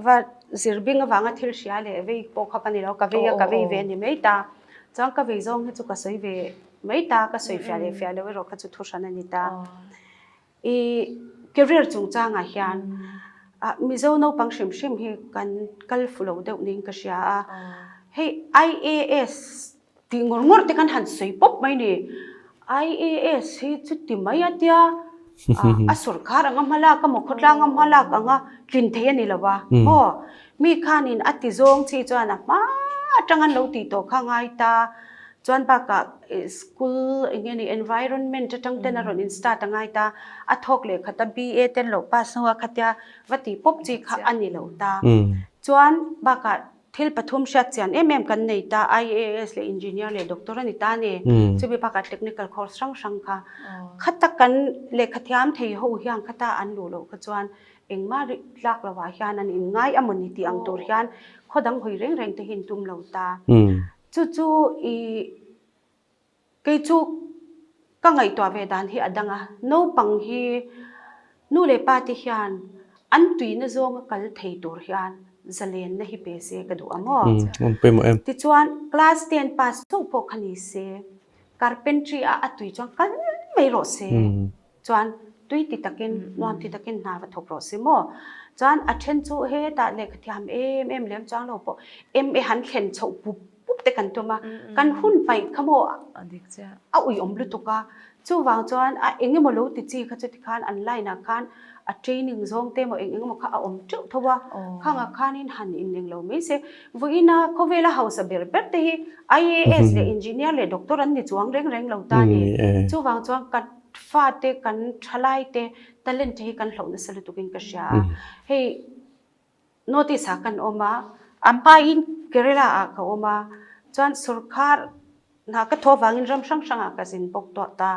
Speaker 2: va zir bing avanga thil hria leh vei pawh kha ka ni lo, ka vei a ka vei ve a ni mai ta. Chuan ka vei zawng hi chu ka sawi ve mai ta, ka sawi fiah leh fiah lo erawh kha chu thuhran a ni ta. I career chungchangah hian Mizo naupang hrim hrim hi kan kal fu lo deuh niin ka hria a. Hei IAS tih ngawr ngawr te kan han sawi pawp mai ni. IAS hi chuti mai a tia a sorkar anga hma lak emaw khawtlang a hma lak anga tlin thei a ni lo va. Maw mi khanin a ti zawng chi chuan a hma atang an lo tih tawh kha ngai ta. Chuan bakah school eng nge ni environment atang ten a rawn in start a ngai ta, a thawk leh khat a BA ten lo pass hnu a khatia va tih pawp chi kha a ni lo ta. Chuan bakah thil pathum hriat chian em em kan nei ta IAS leh engineer leh doctor a ni ta ni. Chumi bakah technical course hrang hrang kha khata kan lehkha thiam thei ho hian khata an luh loh kha chuan engmah ri tlak lo ah hian an in ngai a mawni tih ang tur hian khaw dang hawi reng reng te hi in tum lo ta. Chu chu i kei chu ka ngaihtuah ve dan hi a dang a, naupang hi nu leh pa te hian an tuina zawnga kal thei tur hian zalenna hi pe se ka duh ang aw. Tichuan class ten pass chauh pawh kha ni se, carpentry ah a tui chuan kal mai rawh se. Chuan tui ti takin, nuam ti takin hna va thawk rawh si maw? Chuan a then chu hetah lehkha thiam em em lem chuang lo pawh MA han thlen chhoh pup pup te kan tum a, kan hun paih kha maw a uiawm lutuk a. Chuvang chuan a eng emaw lo ti chi kha chuti khan an line ah khan a training zawng te emaw eng eng emaw kha a awm teuh tho a, khangah khanin han inreng lo mai se. Vawiina khawvela hausa ber ber te hi IAS leh engineer leh doctor an ni chuang reng reng lo ta a ni. Chuvang chuan kan fate kan thalai te talent te hi kan hloh nasa lutukin ka hria a. Hei North East ah kan awm a, a hmain Kerala ah ka awm a, chuan sorkar hna ka thawh avangin ram hrang hrangah ka zin bawk tawh ta.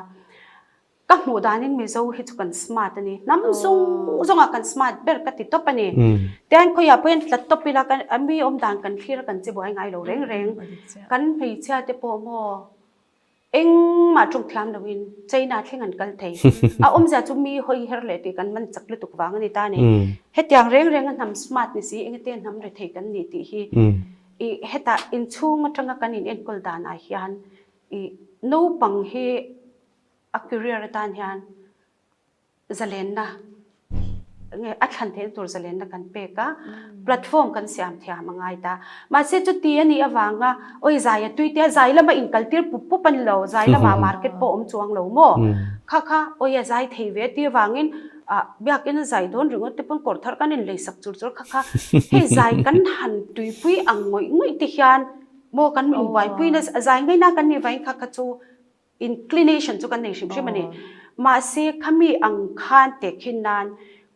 Speaker 2: Ka hmuh danin Mizo hi chu kan smart a ni, hnam zawng zawngah kan smart ber ka ti tawp a ni. Tian khawiah pawhin tlat tawp ila kan mi awm dan kan thlir a kan che buai ngai lo reng reng. Kan hmeichhia te pawh maw Engmah ṭawng thiam loin China thleng an kal thei. A awmzia chu mi hawi her leh tih kan man chak lutuk vang a ni ta ni. Hetiang reng renga hnam smart ni si engate hnam rethei kan ni tih hi i hetah inchhung atanga kan in enkawl danah hian i naupang hi a career atan hian zalenna nge a thlan theihna tur zalenna kan pek a, platform kan siam thiam a ngai ta. Mahse chuti a nih avanga awi zai a tui te a zai lama inkaltir pup pup a ni lo, zai lamah market pawh a awm chuang lo maw? Kha kha awi a zai thei ve tir vangin ah biakin a zai dawn ringawt te pawn kawr thar kan inlei sak chur chur kha kha hei zai kan han tuipui ang ngawih ngawih te hian maw kan inbuaipuina zai ngaina kan nih vangin kha kha chu Inclination chu kan nei hrim hrim a ni. Mahse khami ang khan tehkhin nan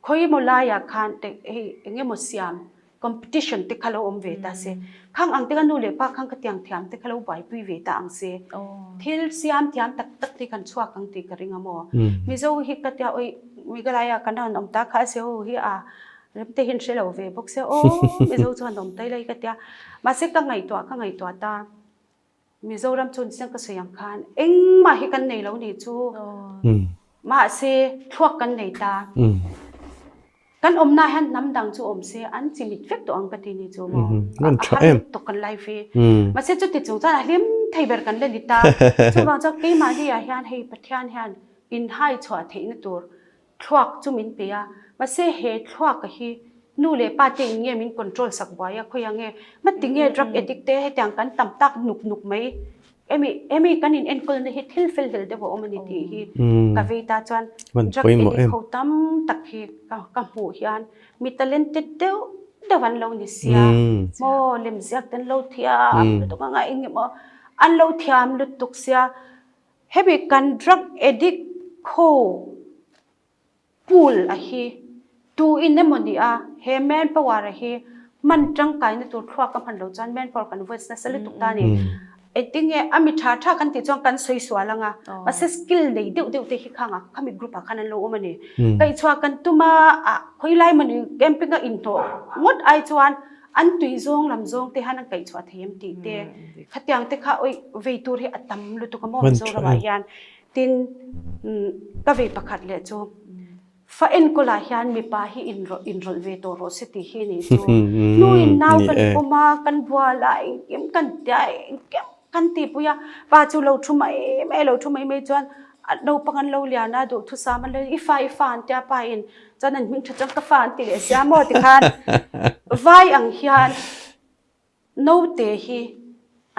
Speaker 2: khawi emaw laiah khan te hei eng emaw siam competition te kha lo awm ve ta se. Khang ang te kha nu leh pa khang ka tiang thiam te kha lo buaipui ve ta ang se. Thil siam thiam tak tak te kan chhuak ang tih ka ring a maw. Mizo hi ka tia awi Meghalaya kan rawn awm ta kha se ho hi a rem te hian hre lo ve bawk se aw Mizo chu han awm tai lai ka tia. Mahse ka ngaihtuah ka ngaihtuah ta. Mizoram chu nichiang ka sawi ang khan engmah hi kan nei lo nih chu. Mahse thluak kan nei ta. Kan awmna hian hnam dang chu awm se an chimit vek tawh ang ka ti ni chu maw. A har lutuk kan life hi. Mahse chuti chung chuan a hlim thei ber kan la ni ta. Chuvang chuan keimahni ah hian hei Pathian hian inhai chhuah theihna tur Thluak chu min pe a, mahse he thluaka hi nu leh pa te in nge min control sak buai a, khawiah nge mati nge drug addict te hetiang kan tam tak nuk nuk mai, emi emi kan in enkawl na hi thil fel hlel deuh a awm a ni tih hi ka vei ta chuan drug addict ho tam tak hi ka ka hmuh hian mi talented deuh deuh an lo ni sia maw lemziak te an lo thiam lutuk anga eng emaw an lo thiam lutuk sia. Hemi kan drug addict ho pool a hi tu in emaw ni a, he man power a hi hman tangkaina tur thluak a hman lo chuan man power kan waste nasa lutuk ta a ni. Engtinge a mi tha tha kan tih chuan kan sawi sual ang a, mahse skill nei deuh deuh te hi khang ah khami group ah khan an lo awm a ni. Kaihchhuah kan tum a, ah khawilai mawni camping a inhnawh ngawt ai chuan An tui zawng lam zawng te hian an kaihchhuah thei em tih te, khatiang te kha awih vei tur hi a tam lutuk a maw Mizoramah hian. Tin, ka vei pakhat leh chu fa enkawlah hian mipa hi inrawlh ve tawh rawh se tih hi a nih chu. Nuin nau kan pawm a, kan bual a, engkim kan tia engkim kan tihpui a, pa chu lo thu mai mai lo thu mai mai chuan naupang an lo lian a, duhthusam an lo i fa i fa an tia pa in Chuan an hming tha chuan ka fa an ti leh sia maw tikhan vai ang hian naute hi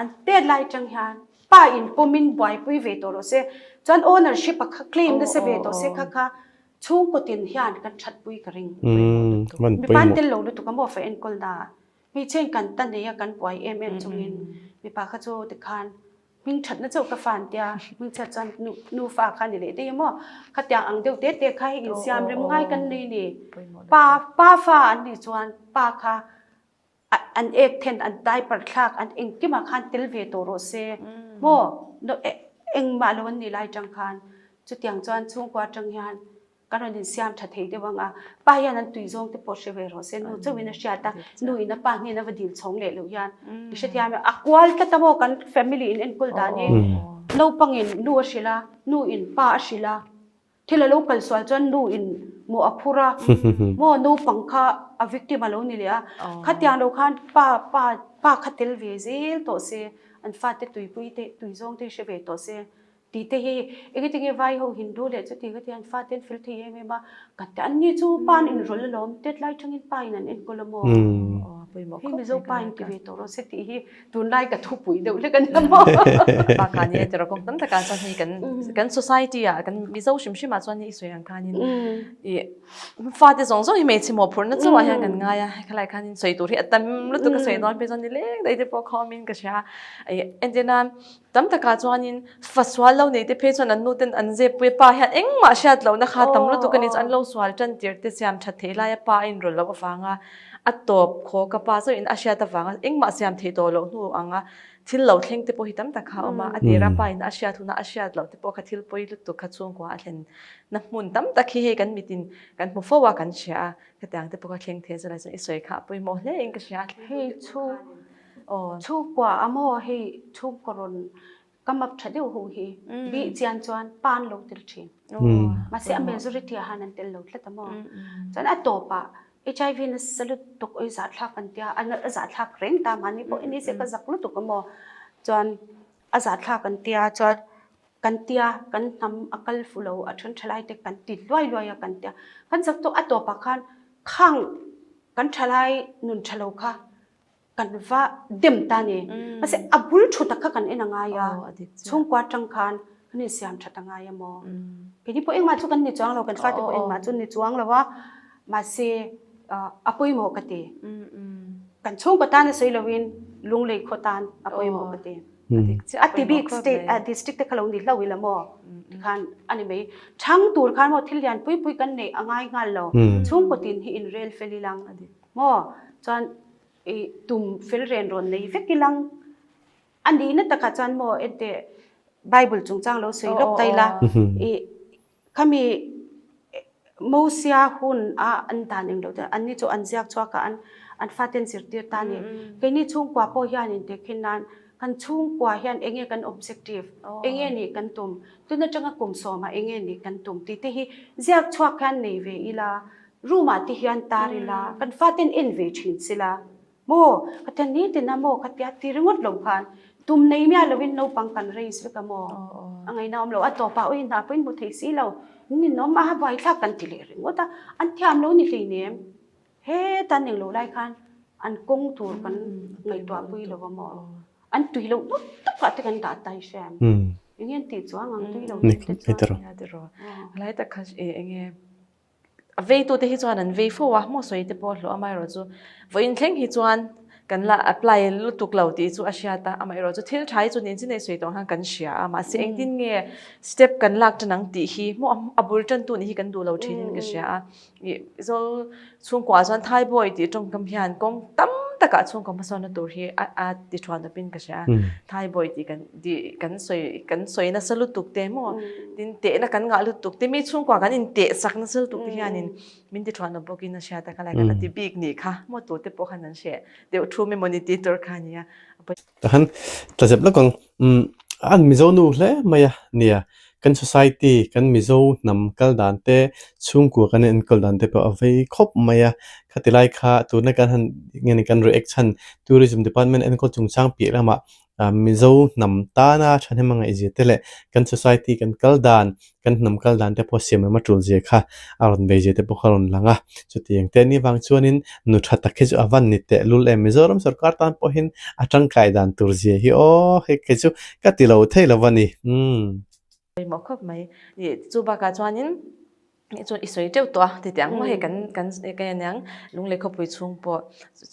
Speaker 2: an tet lai atang hian pa in pawmin buaipui ve tawh rawh se chuan ownership a kha claim nasa ve tawh se kha kha chhungkaw tin hian kan thatpui ka ring. Mipa an tel lo lutuk a maw fa enkawl na ah hmeichhe in kan ta nei a kan buai em em chungin mipa kha chu tikhan Hming thatna chauh ka fan tia, hming that chuan nu nufa kha ni leh daih a maw? Khatiang ang deuh te te kha hei insiam rem ngai kan nei ni. Pa pa fa an nih chuan pa kha an ek then an diaper thlak an engkimah khan tel ve tawh rawh se maw? Engmah lo an nih lai tang khan chutiang chuan chhungkua atang hian Kan rawn insiam tha thei deuh ang a, pa hian an tui zawng te pawh hre ve rawh se, nu chauhin a hriat a, nu in a pa hnena va dil chhawng leh loh hian i hrethiam em? A kual tlat a maw kan family in enkawl dan hi, naupangin nu a hrilh a, nu in pa a hrilh a, thil a lo kal sual chuan nu in mawh a phur a, maw naupang kha a victim a lo ni leh a, khatiang lo khan pa pa pa kha tel ve zel tawh se, an fate tuipui te tui zawng te hi hre ve tawh se. Tih te hi engati nge vai ho Hindu leh chuti ka ti an fate an fel thei em em a, ka ti an ni chu pa an inrawlh alawm, tet lai tangin pa in an enkawl a maw?
Speaker 4: pawimawh
Speaker 2: Hei
Speaker 4: khawp
Speaker 2: Mizo
Speaker 4: mai
Speaker 2: pa
Speaker 4: ka
Speaker 2: in ti
Speaker 4: ka.
Speaker 2: ve tawh rawh se tih hi tunlai ka thupui deuh hlek a nia maw.
Speaker 4: Bakah ni tiraw kawng tam takah chuan hei kan kan society ah kan Mizo hrim hrim ah chuan hei i sawi ang khanin i fate zawng zawng hi hmeichhe mawhphurhna chauhah hian kan ngai a, khalai khanin sawi tur hi a tam lutuk a sawi dawn phei chuan nileng daih te pawh khawmin ka hria a. Entir nan Tam takah chuanin fa sual lo nei te phei chuan an nu ten an zep pui a, pa hian engmah hriat lohna kha tam lutuk a ni chu an lo sual tan tir te siam that theih laia pa a inrawlh loh avanga a tawp khaw ka pa zawhin a hriat avanga engmah siam theih tawh loh hnu anga thil lo thleng te pawh hi tam tak kha a awm a, a tira pa in a hriat huna a hriat loh te pawh kha thil pawi lutuk kha chhungkua a thlen na hmun tam tak hi hei kan mitin kan hmu fo a kan hria a, khatiang te pawh kha thleng thei chu lai chuan i sawi kha a pawimawh hle in ka hria a.
Speaker 2: Hei chu Chhungkua a maw hei chhungkaw rawn ka map tha deuh ho hi bih chian chuan pa an lo tel thin. Mahse a majority ah han an tel lo tlat a maw. Chuan a tawpah HIV nasa lutuk awi zahthlak an tia a zahthlak reng ta mahni pawh ni se ka zak lutuk a maw. Chuan a zahthlak an tia chuan kan tia kan hnam a kal fu lo a then thalai te kan ti luai luai a kan tia kan zak tawh a tawpah khan khang kan thalai nun tha lo kha kan va dem ta ni. Mahse a bul thu tak kha kan en a ngai a, chhungkua atang khan kan insiam that a ngai a maw. Keini pawh engmah chu kan ni chuang lo, kan fate pawh engmah chu ni chuang lo a, mahse a pawimawh ka ti. Kan chhungkua tan a sawi loin Lunglei khaw tan a pawimawh ka ti. A ti bik state district te kha lo ni hlauh ila maw tikhan a ni mai. Chhang tur khan maw thil lian pui pui kan neih a ngai nghal lo. Chhungkaw tin hi inrel fel ilang maw chuan I tum fel ren rawn nei vek ilang. A nihna takah chuan maw enteh Bible chungchang lo sawi lawk ta ila i khami Mosia hun a an dan eng lo te anni chu an ziak chhuak a an an fate an zirtir ta a ni. Keini chhungkua pawh hian intehkhin nan kan chhungkua hian enge kan objective enge nih kan tum tun atanga kum sawmah enge nih kan tum tih te hi ziak chhuak hian nei ve ila Room ah te hian tar ila, kan faten en ve thin sila maw? Ka tia nitin a maw? Ka tia ti ringawt lo khan tum nei miah lovin naupang kan raise vek a maw? A ngaihna awm lo, a tawpah aw inah pawhin hmu thei si lo, ninawm a buaithlak kan ti leh ringawt a, an thiam lo ni hleinem, heta an englo lai khan an kawng tur kan ngaihtuah pui lo a maw? An tui loh dup dup ah te kan dah ta i hriam. Enge an tih chuang ang tui lo te chuan.
Speaker 4: Lai tak kha enge A veitute hi chuan an vei fo a, maw sawi te pawh a hlawh amaherawh chu vawiin thleng hi chuan kan la apply lutuk lo tih chu a hriat a, amaherawh chu thil tha hi chu nin chin ei sawi tawh ang khan kan hria a, mahse engtin nge step kan lak tan ang tih hi maw a bul tantu nih hi kan duh lo thin in ka hria a, ih Mizo chhungkuah chuan Thaibawi tih tawngkam hian kawng tam takah chhungkaw hmasawnna tur hi a a ti thuan tawpin ka hria a, Thaibawi tih kan tih kan sawi kan sawi nasa lutuk te maw tin tehna kan ngah lutuk te mi chhungkua kan in teh sak nasa lutuk te hianin min ti thuan awm bawkin a hriat a khalai khan a ti bik nih kha maw tu te pawh khan an hreh deuh thu emaw ni tih tur kha a nia.
Speaker 3: Tahan tla zep lawk ang umm an Mizo nu hle mai a nia kan society kan Mizo hnam kal dan te chhungkua kan enkawl dan te pawh a vei khawp mai a khati lai kha tuna kan han nge ni kan react chhan tourism department enkawl chungchang piah lamah Mizo hnam tana thahnem a ngaihzia te leh kan society kan kal dan, kan hnam kal dan te pawh siam emaw tul zia kha a rawn bei zia te pawh kha a rawn lang a. Chutiang te ni vang chuanin nu tha tak hi chu a van ni teh lul em. Mizoram sorkar tan pawhin a tangkai dan tur zia hi aw hei kei chu ka ti lo thei lo a ni. Umm.
Speaker 4: Pawimawh khawp mai. Chu bakah chuanin Nih chuan i sawi teuh tawh a ti teh ang maw hei kan kan ka en ang Lunglei khawpui chhung pawh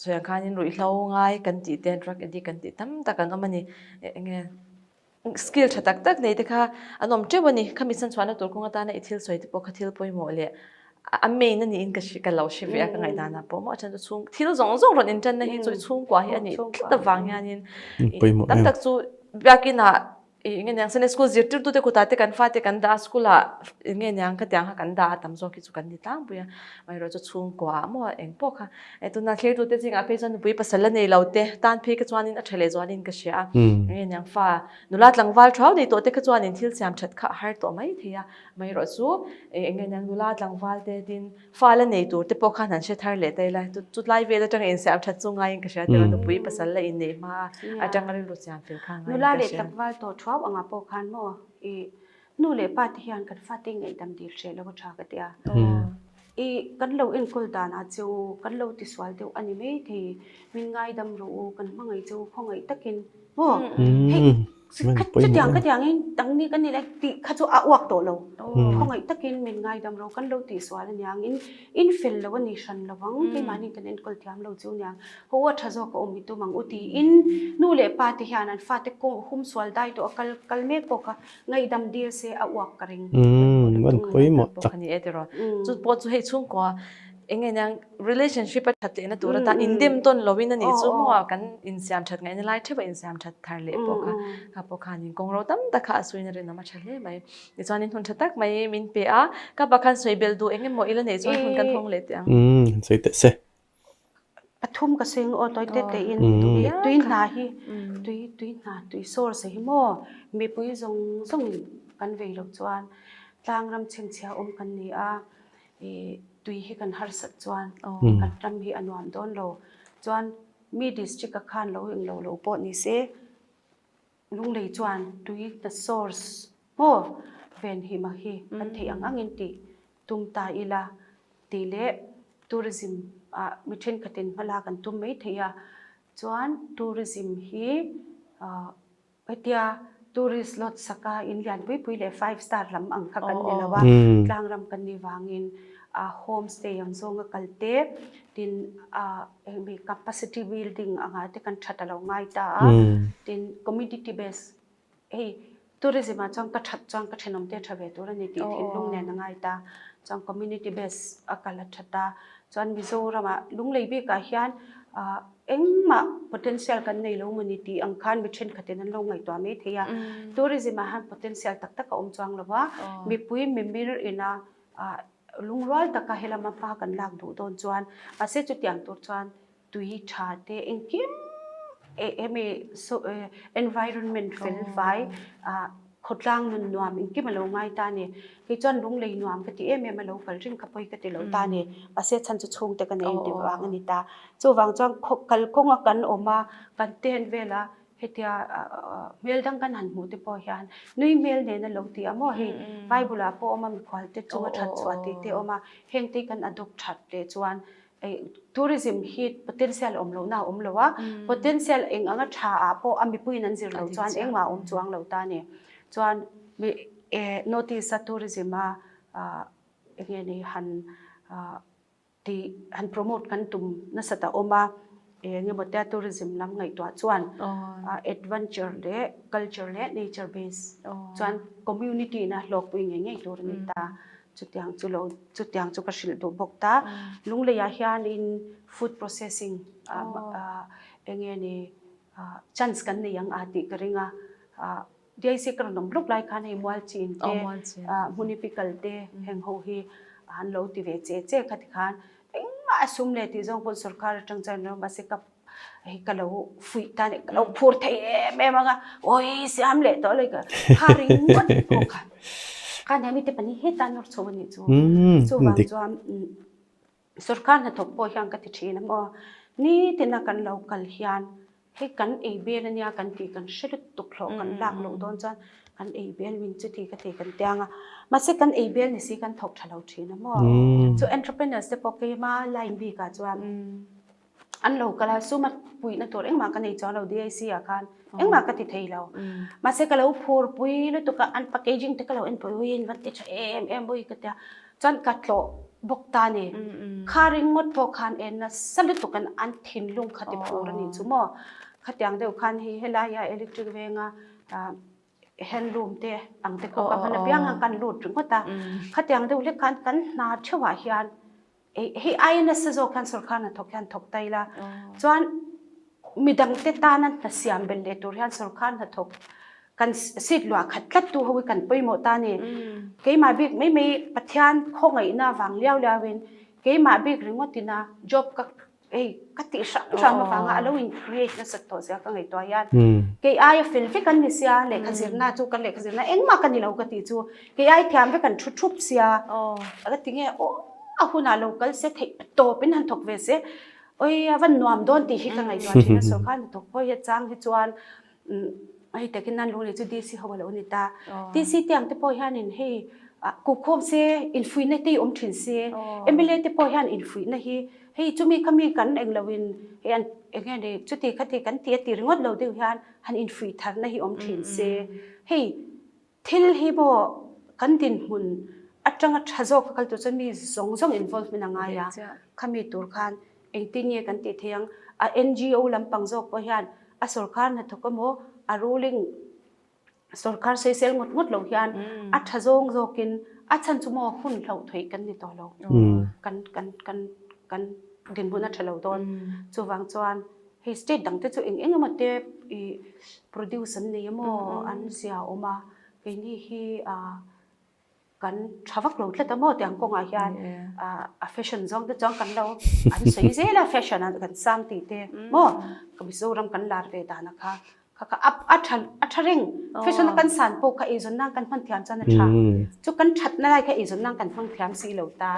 Speaker 4: sawi ang khanin ruihhlo ngai kan tih te drug addict kan tih tam tak an awm a ni eng nge skill tha tak tak nei te kha an awm teuh a ni khami chhan chhuahna tur kawng atana i thil sawi te pawh kha thil pawimawh leh a main a niin ka ka lo hre ve a ka ngaihdan ah pawh maw a then chu chhung thil zawng zawng rawn intanna hi chu chhungkua hi a nih tlat avang hianin tam tak chu biakin ah I nge niang Sunday school zirtirtute kutah te kan fate kan dah a school ah nge niang khatiang kha kan dah a tam zawk hi chu kan ni tlangpui a amaherawh chu chhungkua ah maw eng pawh kha e tuna thlirtute zingah phei chuan nupui pasal la nei lo te tan phei kha chuanin a tha leh zualin ka hria a nge niang fa nula tlangval thau nei tawh te kha chuanin thil siam that kha a har tawh mai thei a amaherawh chu eng nge niang nula tlangval te tin Fa la nei tur te pawh khan han hre thar leh ta ila, chutlai vel atanga insiam that chu ngaiin ka hria tiraw, nupui pasal la inneih hma a atanga rilru siam fel kha ngaiin ka hria.
Speaker 2: Nula leh tlangval tawh thuau angah pawh khan maw i nu leh pa te hian kan fate ngaihdam dil hreh lo a tha ka ti a. I kan lo enkawl danah che u, kan lo tisual deuh a ni maithei, min ngaidam rawh u, kan hmangaih che u khawngaih takin maw? Hei chutiang ka tiangin dangni kan ni lai tih kha chu a uak tawh lo. Khawngaih takin min ngaidam rawh u, kan lo tihsual a niangin in fel lo a ni hran lo vang, keimahni kan enkawl thiam lo chu niang, haw a tha zawk a awm i tum ang u tiin nu leh pa te hian an fate humsual dai tawh a kal kal mek pawh kha Ngaihdam dil se a uak ka ring.
Speaker 3: Umm an pawimawh tak.
Speaker 4: Pawh ni e tiraw. Chu pawh chu hei chhungkua eng nge niang relationship a that lehna tur atan indem tawn lo in a nih chu maw a kan insiam that ngaihna lai theuh a insiam that thar leh pawh kha kha pawh khan in kawng ro tam tak kha a suina rinawm a tha hle mai. Tichuan in hun tha tak mai min pe a, ka pakhat sawi belh duh eng emaw ila neih chuan hun kan hawng leh teh ang.
Speaker 3: Umm sawi teh se.
Speaker 2: Pathum ka seng aw tawi te te in tui tui hna hi tui tui hna tui source hi maw mipui zawng zawng in kan vei loh chuan tlang ram chhengchhia awm kan ni a ih tui hi kan harsat chuan kan ram hi a nuam dawn lo chuan mi district a khan lo englo lo pawh ni se. Lunglei chuan tui hna source maw venhima hi kan theih ang angin tih tum ta ila tih leh tourism ah mi thenkhatin hmala kan tum mai thei a, chuan tourism hi hetia tourist lodge saka in lian pui pui leh five star lam ang kha kan ni lo a, tlangram kan nih vangin home stay ang zawnga kal te tin Eng capacity building anga te kan that a lo ngai ta a, tin community base hei tourism ah chuan ka that chuan ka thenawm te tha ve tur a ni tih thinlung nen a ngai ta, chuan community base a kal a tha ta, chuan Mizoram ah Lunglei bik ah hian engmah potential kan nei lo maw ni tih ang khan mi thenkhat in an lo ngaihtuah mai thei a, tourism ah hian potential tak tak a awm chuang lo a, mipui mimir ina Lungrual taka helama hma kan lak duh dawn chuan mahse chutiang tur chuan tui tha te engkim hemi environment fel fai khawtlang nun nuam engkim a lo ngai ta a ni. Kei chuan lunglei nuam ka ti em em a lo kal ring kha pawi ka ti lo ta a ni. Mahse chhan chu chhungte ka nei tih vang a ni ta. Chuvang chuan kalkawnga kan awm a kan tent vela Hetia hmel dang kan han hmuh te pawh hian nui hmel nen a lo ti a maw hei Bible ah pawh awm a mikhual te chunga that chhuah tih te awm a, heng te hi kan adopt that leh chuan tourism hi potential awm lohna a awm lo a, potential eng anga tha ah pawh a mipuiin an zir loh chuan engmah a awm chuang lo ta a ni. Chuan notice a tourism a eng nge ni han tih han promote kan tum nasat a awm a, eng emaw tia tourism lam ngaihtuah chuan adventure leh culture leh nature base chuan community ina hlawkpui ngei ngei tur a ni ta, chutiang chu lo chutiang chu ka hrilh duh bawk ta. Lungleiah hianin food processing eng nge ni chance kan nei ang a tih ka ring a. DIC ka rawn awm lawk lai khan hei Mualchin te, Hmunipikal te heng ho hi an lo ti ve che che kha tikhan engmah a sum leh tih zawng pawn sorkar atang chuan ram mahse ka hei ka lo fuih ta nih ka lo phur thei em em ang a awi siam leh tawh lo ka kha ringawt pawh kha khan hemi te pahnih heta nawr chho a nih chu chuvang chuan Sorkar hnathawk pawh hian ka ti thin a maw? Nitina kan lo kal hian hei kan ei bel ania kan tih kan hre lutuk hlawh kan lak loh dawn chuan kan ei bel min chuti ka ti kan tiang a, mahse kan ei bel ni si kan thawk tha lo thin a maw? Chu entrepreneurs te pawh keima line bikah chuan an lo kal a, suma puihna tur engmah ka nei chuang lo DIC ah khan engmah ka ti thei lo. Mahse ka lo phur pui lutuk a, an packaging te ka lo en pui ui in va ti tha em em ui ka tia, chuan ka tlawh bawk ta ni. Kha ringawt pawh khan en nasa lutuk an an thinlung kha ti phur a nih chu maw. Khatiang deuh khan hei helaia electric venga handloom te ang te pawh ka hman apiang a kan lut ringawt a. Khatiang deuh hlek khan kan hna theuhah hian Hei aia nasa zawk hian sorkar hnathawk hian thawk ta ila chuan midangte tana hna siam belh leh tur hian sorkar hnathawk kan seat luah khat tlat tu ho hi kan pawimawh ta a ni. Keimah bik mai mai Pathian khawngaihna vang liau liau in keimah bik ringawt ina job ka hei ka tih hrang hrang avanga a lo in create nasat tawh zia ka ngaihtuah hian kei aia fel vek an ni sia lehkha zirna chu ka lehkha zirna engmah ka ni lo ka tih chu kei ai thiam vek an thu thup sia ka ti nge aw A hunah lo kal se theih tawpin han thawk ve se, oi a van nuam dawn tih hi ka ngaihtuah thin a, sorkar hnathawk pawh hi a chang hi chuan hei takin nan lunglei chu DC ho a lo ni ta. DC te ang te pawh hianin hei. Kukhawm se, infuihna te hi awm thin se, mla te pawh hian infuihna hi hei chumi khami kan englo in hei an eng nge ni chuti khati kan ti a ti ringawt lo deuh hian han infuih tharna hi awm thin se. Hei thil hi maw kan dinhmun atanga tha zawk a kal tur chuan mi zawng zawng involvement a ngai a, khami tur khan engtin nge kan tih theih ang? A NGO lampang zawk pawh hian a sorkar hnathawk emaw a ruling Sorkar sawisel ngawt ngawt lo hian a tha zawng zawkin a chhan chu maw hun hlauh theih kan ni tawh lo. Kan kan kan kan dinhmun a tha lo dawn. Chuvang chuan hei state dang te chu eng eng emaw te i produce an nei emaw an zia awm a, keini hi ah kan tha vak lo tlat a maw tiang kawngah hian a fashion zawng te chuan kan lo an sawi zel a fashion ah kan sang tih te maw ka Mizoram kan lar ve dan a kha kha kha a tha a tha reng fashion a kan san pawh kha eizawn nan kan hman thiam chuan a tha chu kan that na lai kha eizawn nan kan hmang thiam si lo ta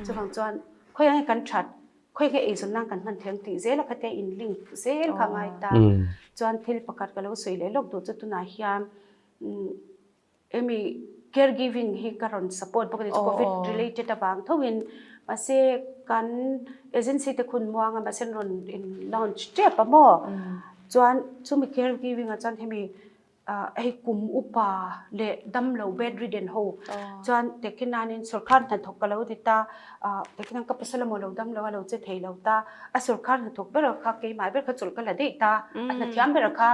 Speaker 2: chuvang chuan khawiah nge kan that khawiah nge eizawn nan kan hman thiam tih zel a khatia in link zel kha a ngai ta chuan thil pakhat ka lo sawi leh lawk duh chu tunah hian Hemi caregiving hi ka rawn support bawk a ni chu covid related avang thoin mahse kan agency te khun muang a mahse an rawn in launch tep a maw chuan chumi caregiving ah chuan hemi ah hei kum upa leh damlo bedridden ho chuan tehkhin nanin sorkar hnathawk ka lo ti ta ah tehkhin nan ka pasal emaw lo damlo a lo che thei lo ta a sorkar hnathawk ber kha keimah ber kha chawlh ka la daih ta a hnathiam ber kha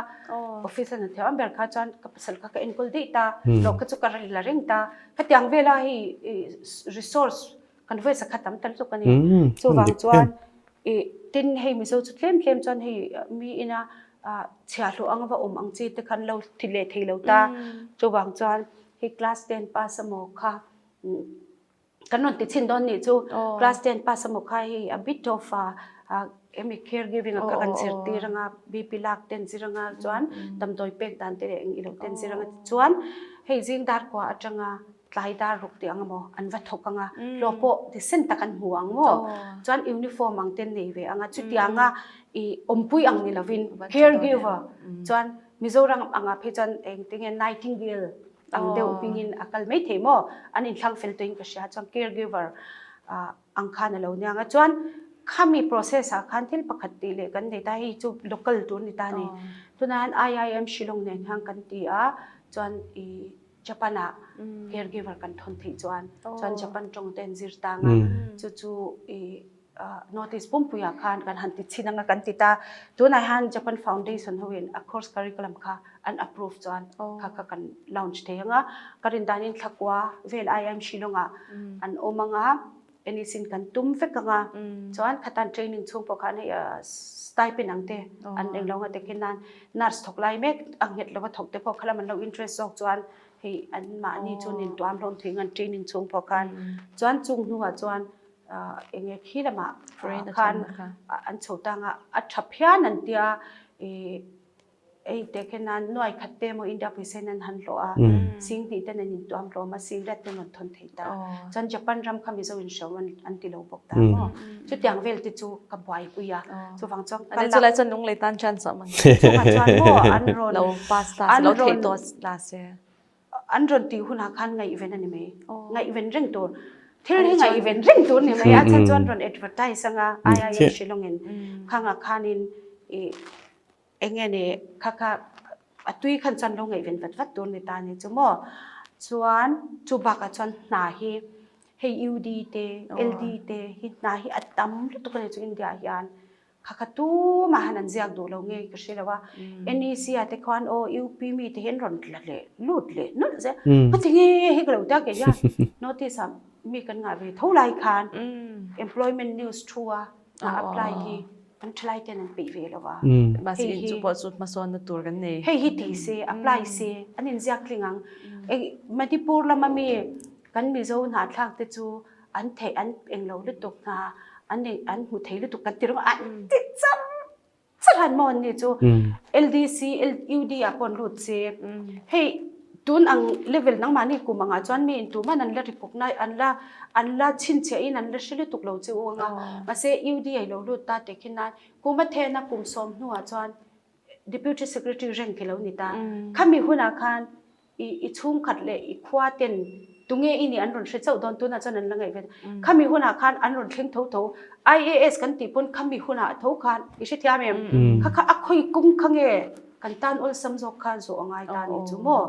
Speaker 2: Office a hnatheuh ang ber kha chuan ka pasal kha ka enkawl daih ta, hlawh kha chu ka la reng ta. Khatiang vela hei resource kan voice a kha tam ta lutuk a ni. Chuvang chuan i tin hei Mizo chu tlem tlem chuan hei mi ina chhiahhlawh anga va awm ang chi te khan lo thi leh thei lo ta. Chuvang chuan hei class ten pass emaw kha Kan rawn ti chhin dawn nih chu class ten pass emaw kha hei a bit of a emi care giving a kha kan zirtir anga BP lak ten zir anga chuan damdawi pek dan te leh eng ilo ten zir anga tichuan hei zing dar kua atanga tlai dar ruk tih ang emaw an va thawk anga hlawh pawh decent tak an hmu ang maw chuan uniform ang ten nei ve anga chutianga i awmpui ang ni lovin care giver chuan Mizoram angah phei chuan engtinge nightingale ang deuh hmingin a kal mai thei maw? An inthlang fel tawhin ka hria chuan care giver ang khan a lo nia ang a. Chuan khami process ah khan thil pakhat tih leh kan nei ta hei chu local tur ni ta ni. Tunah hian IIM Shillong nen hian kan ti a, chuan i Japan ah care giver kan thawn theih chuan chuan Japan tawng te an zir tang a, chu chu i Notice pumpuiah khan kan han ti chhin anga kan ti ta. Tunah hian Japan Foundation hoin a course curriculum kha an approve chuan kha kha kan launch thei anga. Ka rin danin thlakua vel IIM Shillong-ah an awm anga, NEC in kan tum vek anga. Chuan khatan training chhung pawh khan hei stipend ang te an englo anga takin nan nurse thawk lai mek a nghet lova thawk te pawh khalam an lo interest zawk chuan hei an mahni chu an intuam hlawm thei ang an training chhung pawh khan. Chuan chung hnuah chuan eng nge khi lamah khan an chho tang a, a tha phian an tia i ei te khen nan nuai khat te emaw India pawisa in an han hlawh a, sing hnih ten an intuam hlawm a, sing riat ten an thawn thei ta. Chuan Japan ram kha Mizo in hreawm an ti lo bawk ta maw. Chutiang vel te chu ka buaipui a, chuvang chuan
Speaker 4: ka lak. Chulai chuan lunglei tan chuan chawm ang.
Speaker 2: Chungah chuan maw an rawn.
Speaker 4: Lo pass ta se, lo theih tawh ta se.
Speaker 2: An rawn tih hunah khan ngaihven a ni mai. Ngaihven reng tur. Thil hi ngaihven reng tur a ni mai. A chhan chuan rawn advertise anga IIM Shillong-in khangah khanin i eng nge ni kha kha a tui khan chuan lo ngaihven vat vat tur a ni ta a ni chu maw. Chuan chu bakah chuan hna hi hei UD te LD te hi hna hi a tam lutuk a ni chu India ah hian. Kha kha tumah han an ziak duh lo nge ka hre lo a, NEC ah te khuan aw UP mi te hi an rawn tla leh lut leh nawlh zel a ti nge hi ka lo tia kei hian notice ah mi kan ngah ve tho lai khan employment news thu a a apply hi an thalai ten an peih ve lo a.
Speaker 4: Mahse in chu pawh chu hmasawnna tur kan nei.
Speaker 2: Hei hi ti se apply se an inziak tling ang. Manipur lama mi kan Mizo hnahthlak te chu an theih an eng lo lutuk hna an eng an hmu thei lutuk kan ti reng a an ti char char han maw an ni chu LDC LUD ah pawh an lut che hei tun ang level nangmahni kum angah chuan mi in tuman an la recognize an la an la chhinchhiah in an la hre lutuk lo che u anga mahse UD a ilo lut ta teh khin nan kum a thehna kum sawm hnuah chuan Deputy Secretary rank ilo ni ta khami hunah khan i i chhungkhat leh i khua ten. Tunge i nih an rawn hre chauh dawn tunah chuan an la ngaih ve khami hunah khan an rawn thleng tho tho IAS kan tih pawn khami hunah tho khan i hrethiam em kha kha a khawi kawng kha nge kan tan awlsam zawk kha zawh a ngai ta nih chu maw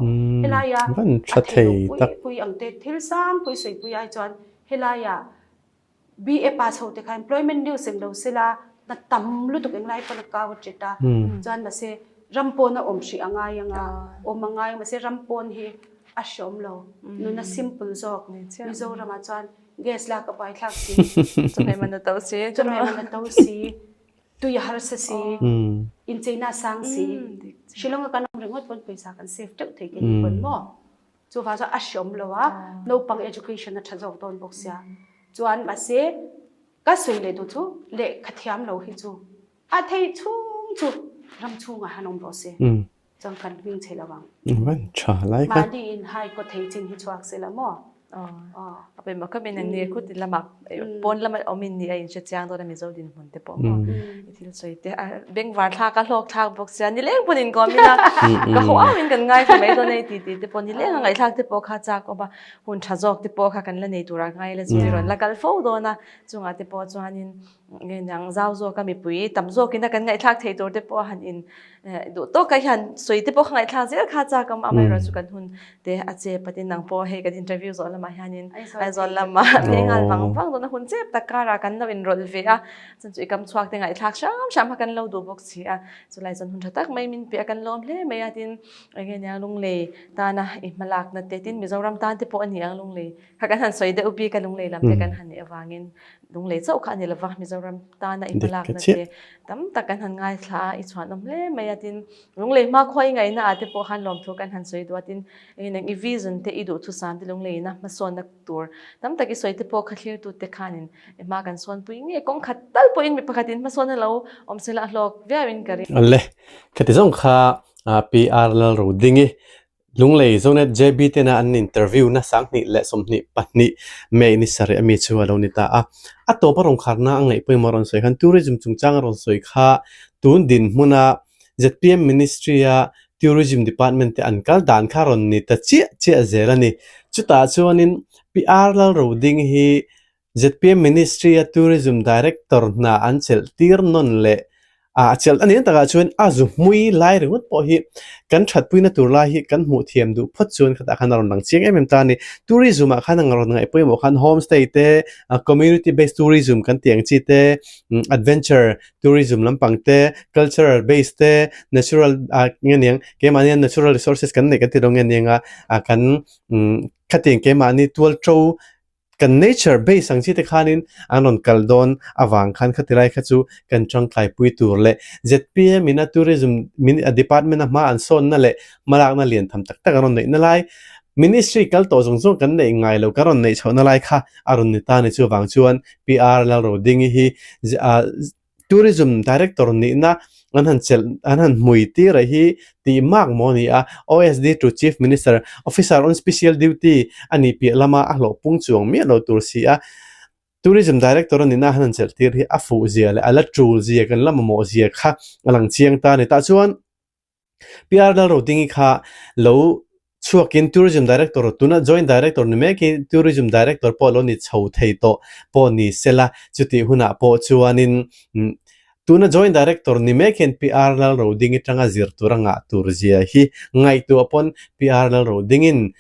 Speaker 2: helaia a theilo pui pui ang te thil sang pui sawi pui ai chuan helaia BA pass ho te kha employment news eng lo sela hna tam lutuk englai pawn a kau a ṭet a chuan mahse ram pawn a awm hrih a ngai ang a awm a ngai mahse ram pawn hi a hreawm lo nuna simple zawk Mizoram ah chuan gas lak a buaithlak si
Speaker 4: chawhmeh man a to si
Speaker 2: chawhmeh man a to si tui a harsa si incheina a sang si Shillong a kan awm ringawt pawn pawisa kan save teuh thei ke ni pawn maw. Chuvang chuan a hreawm lo a, naupang education a tha zawk dawn bawk sia. Chuan mahse ka sawi leh duh chu lehkha thiam lo hi chu a theih chhung chu ram chhungah han awm rawh se. Chuan kan hming chhe lo ang.
Speaker 3: Tha lai kha.
Speaker 2: Mahni in hai kaw thei chin hi chhuak se la maw?
Speaker 4: A pawimawh khawp in ni khut lamah pawn lama awm in ni a in hre chiang dawn a Mizo dinhmun te pawh maw i thil sawi te a bengvar thlak a hlawk thlak bawk sia nileng pawn in kawm ila ka ho au in kan ngaithla mai dawn a i ti tih te pawh nileng a ngaihthlak te pawh kha chak awm a hun tha zawk te pawh kha kan la nei tur a ngai la chu i rawn la kal fo dawn a chungah te pawh chuanin nge niang zau zawk a mipui tam zawkin a kan ngaihthlak thei tur te pawh han in duh tawk a hian sawi te pawh ka ngaihthlak zel kha chak awm amaherawh chu kan hun te a che patin nang pawh hei kan interview zawh lamah hianin Aizawl lamah phei nghal vang vang dawn a hun chep tak karah kan lo inrawlh ve a chuan chu i kam chhuak te ngaihthlak hram hram kha kan lo duh bawk si a chulai chuan hun tha tak mai min pe a kan lawm hle mai a tin enge nia Lunglei tana i hmalakna te tin Mizoram tan te pawh a ni ang Lunglei kha kan han sawi deuh bik a Lunglei lam te kan han nih avangin Lunglei chauh kha a ni lova Mizoram tana i hmalakna te tam tak kan han ngaithla a i chhuanawm hle mai a tin Lunglei hmakhua i ngaihna ah te pawh khan lawmthu kan han sawi duh a tin eng i vision te i duhthusam te Lungleiina hmasawnna tur tam tak i sawi te pawh kha thlirtu te khanin i hma kan sawnpui nge kawng khat tal pawhin mi pakhatin hmasawnna lo awm sela a hlawk viauin ka ring.
Speaker 3: Awle, khati zawng kha PR Lalrodingi Lunglei Zonet JB tena an interview na 2022 May ni sarih ami chu a lo ni ta a. A tawp a rawn kharna a ngaih pawimawh a rawn sawi khan Tourism chungchang a rawn sawi kha tun dinhmuna zpm Ministry a Tourism Department te an kal dan kha rawn ni ta chiah chiah zel a ni. Chutah chuanin PR Lalroding hi Zpm Ministry a Tourism Director hna an chelh tir nawn leh a chelh a nih takah chuan a zu hmui lai ringawt pawh hi kan thatpuina tur lai hi kan hmuh thiam duh phawt chuan khatah khan a rawn lang chiang em em ta a ni. Tourism ah khan ang rawn ngaih pawimawh khan homestay te, community based tourism kan tih ang chi te, adventure tourism lampang te, cultural based te, natural ah nge niang keimahni a natural resources kan neih kan ti lo nge niang a kan khatiang keimahni tual to Kan nature base ang chi te khanin an rawn kal dawn avang khan khati lai kha chu kan tangkaipui tur leh zpm in a tourism department a hma an sawnna leh hmalakna lian tham tak tak an rawn neihna lai ministry kal tawh zawng zawng kan neih ngai lo kan rawn neih chhohna lai kha a rawn ni ta ni chuvang chuan PR Lalrodingi hi Tourism Director nihna an han chelh an han hmui tir a hi tih mak maw a ni a, OSD to Chief Minister, Officer on Special Duty a nih piah lama a hlawh pung chuang miah lo tur si a, Tourism Director a nihna han han chelh tir hi a fuh zia leh a la tul zia kan la mamawh zia kha a lang chiang ta a ni. Tah chuan PR Lalrodingi kha lo chhuakin Tourism Director tuna Joint Director ni mekin Tourism Director pawh lo ni chho thei tawh pawh ni sela chutih hunah pawh chuanin tuna Joint Director ni mek hian PR Lalrodingi tanga zir tur a ngah tur zia hi ngaihtuah pawn PR Lalrodingin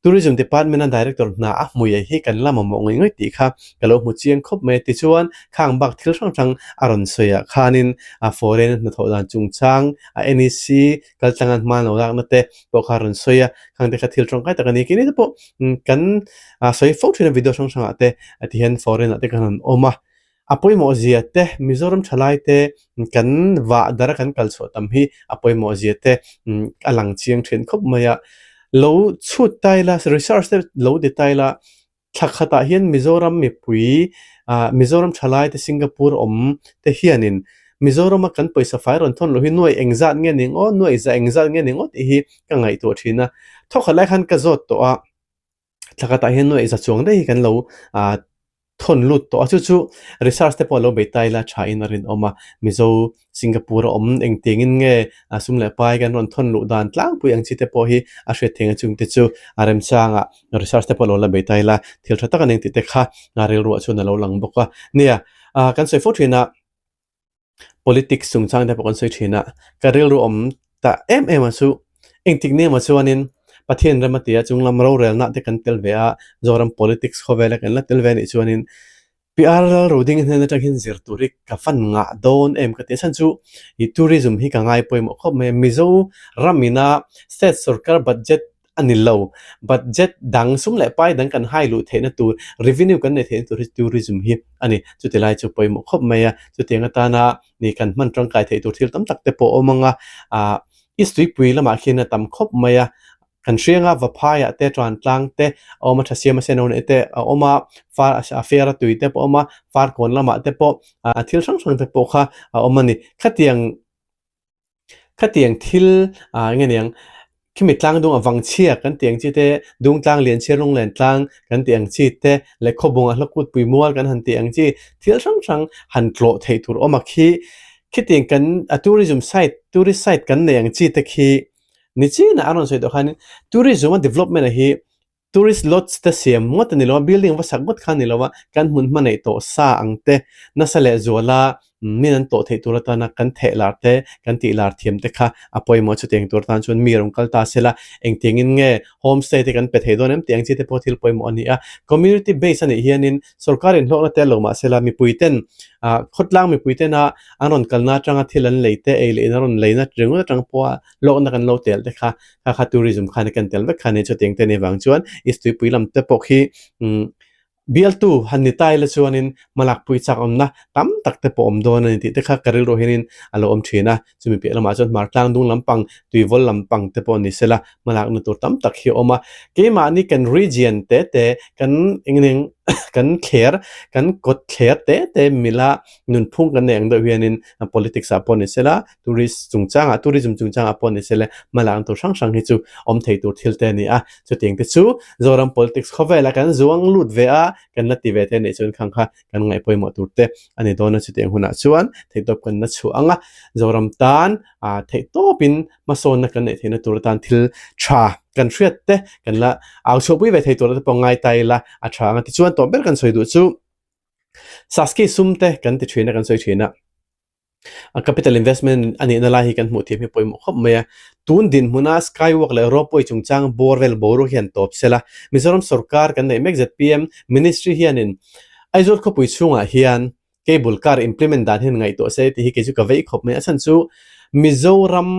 Speaker 3: Tourism Department-a Director hna a hmuia hi kan la mamawh ngawih ngawih tih kha ka lo hmu chiang khawp mai a. Tichuan, khang bak thil hrang hrang a rawn sawi ah khanin a foreign hnathawh dan chungchang, a NEC kaltlanga hma lo lakna te pawh kha a rawn sawi a, khang te kha thil tawngkai tak a ni. Keini te pawh kan sawi fo thin a video hrang hrangah te tihian foreign ah te kan rawn awm a. A pawimawh zia te, Mizoram thalai te kan vah dara kan kal chhuah tam hi a pawimawh zia te a lang chiang thin khawp mai a. Lo chhut ta ila, research te lo ti ta ila, thla khatah hian Mizoram mipui, Mizoram thalai te Singapore awm te hianin Mizorama kan pawisa fai rawn thawn loh hi nuai engzat nge ning aw, nuai za engzat nge ning aw tih hi ka ngaihtuah thin a. Thawkhat lai khan ka zawt tawh a, thla khatah hian nuai za chuang daih hi kan lo. thawn lut tawh a, chu chu research te pawh a lo bei ta ila tha in a rinawm a, Mizo Singapore a awm engtiangin nge a sum leh pai kan rawn thawn luh dan tlangpui ang chi te pawh hi a hriat theih ang a, chungte chu a remchangah research te pawh a lo la bei ta ila thil tha tak a ni ang tih te kha rilruah chuan a lo lang bawk a. Nia, kan sawi fo thin a. Politics chungchang te pawh kan sawi thin a, ka rilru awm ta em em a chu engtik ni emaw chuanin Pathian rem a ti a, chunglam rorelna te kan tel ve a, Zoram politics khawvela kan la tel ve anih chuanin PR Lalroding hnen atang hian zir tur hi ka fan ngah dawn em ka ti a, chhan chu ih tourism hi ka ngai pawimawh khawp mai a, Mizo ramina state sorkar budget a ni lo. Budget dang, sum leh pai dang kan hai luh theihna tur, revenue kan neih theihna tur hi tourism hi a ni. Chuti lai chu pawimawh khawp mai a, chutiang atana ni kan hman tangkai theih tur thil tam tak te pawh a awm ang a, ah East Tuipui lamah khian a tam khawp mai a, kan hrianga Vaphaiah te, Tantlang te a awm a, Thasiam a Seno neih te a awm a, Far a Fiara tui te pawh a awm a, Farkawn lamah te pawh ah thil hrang hrang te pawh kha a awm a ni. Khatiang Khatiang thil ah enge niang khimi tlang dung a vang chhia kan tih ang chi te, dung tlang lian chhia lung len tlang kan tih ang chi te leh khawbung a hlawkut pui mual kan han tih ang chi thil hrang hrang han tlawh theih tur awm a khi khitiang kan a tourism site tourist site kan nei ang chi te khi nichinah a rawn sawi tawh khanin tourism a development a hi Tourist lodge te siam ngawt a ni lo a, building va sak ngawt kha a ni lo a, kan hmun hma neih tawh sa ang te, nasa leh zuala min an tawh theih tur atana kan theh lar te, kan tih lar thiam te kha a pawimawh chutiang tur atan chuan mi rawn kal ta se la, engtiangin nge homestay te kan pe thei dawn em tih ang chi te pawh thil pawimawh a ni a. Community base a nih hianin sorkar inhlawkna te lo mah se la mipui ten ah khawtlang mipui tena an rawn kalna atanga thil an lei te, ei leh in a rawn leina ringawt atang pawha hlawkna kan lo tel te kha kha kha tourism khan a ken tel vek kha nia chutiang te nih vang chuan East Tuipui lam te pawh khi umm bialtu han ni ta ila chuanin hmalakpui chak awmna tam tak te pawh awm dawn a ni tih te kha ka rilru hianin a lo awm thin a, chumi piah lamah chuan hmartlang dung lampang tuivawl lampang te pawh ni sela hmalakna tur tam tak hi a awm a, keimahni kan region te te kan engeng kan thler kan kawt thler te te mila nunphung kan nei ang deuh hianin politics ah pawh ni sela Tourist chungchangah, tourism chungchangah pawh ni sele hmalakna tur hrang hrang hi chu awm thei tur thil te a ni a. Chutiang te chu Zoram politics khawvelah kan zuang lut ve a, kan la ti ve te anih chuan khang kha kan ngaih pawimawh tur te a ni dawn a. Chutiang hunah chuan theihtawp kan la chhuah ang a, Zoram tan ah theihtawpin hmasawnna kan neih theihna tur atan thil tha kan hriat te kan la au chhuahpui ve thei tur te pawh ngai ta ila a tha ang a. Tichuan tawp ber kan sawi duh chu Saski sum te kan ti thin a, kan sawi thin a. A capital investment a nihna lai hi kan hmuh thiam hi pawimawh khawp mai a. Tun dinhmuna skywalk leh ropeway chungchang bawr vel boruak hian tawp sela. Mizoram sorkar kan neih mek zpm ministry hianin Aizawl khawpui chhungah hian cable car implement dan hian ngaihtuah se tih hi kei chu ka vei khawp mai a. A chhan chu Mizoram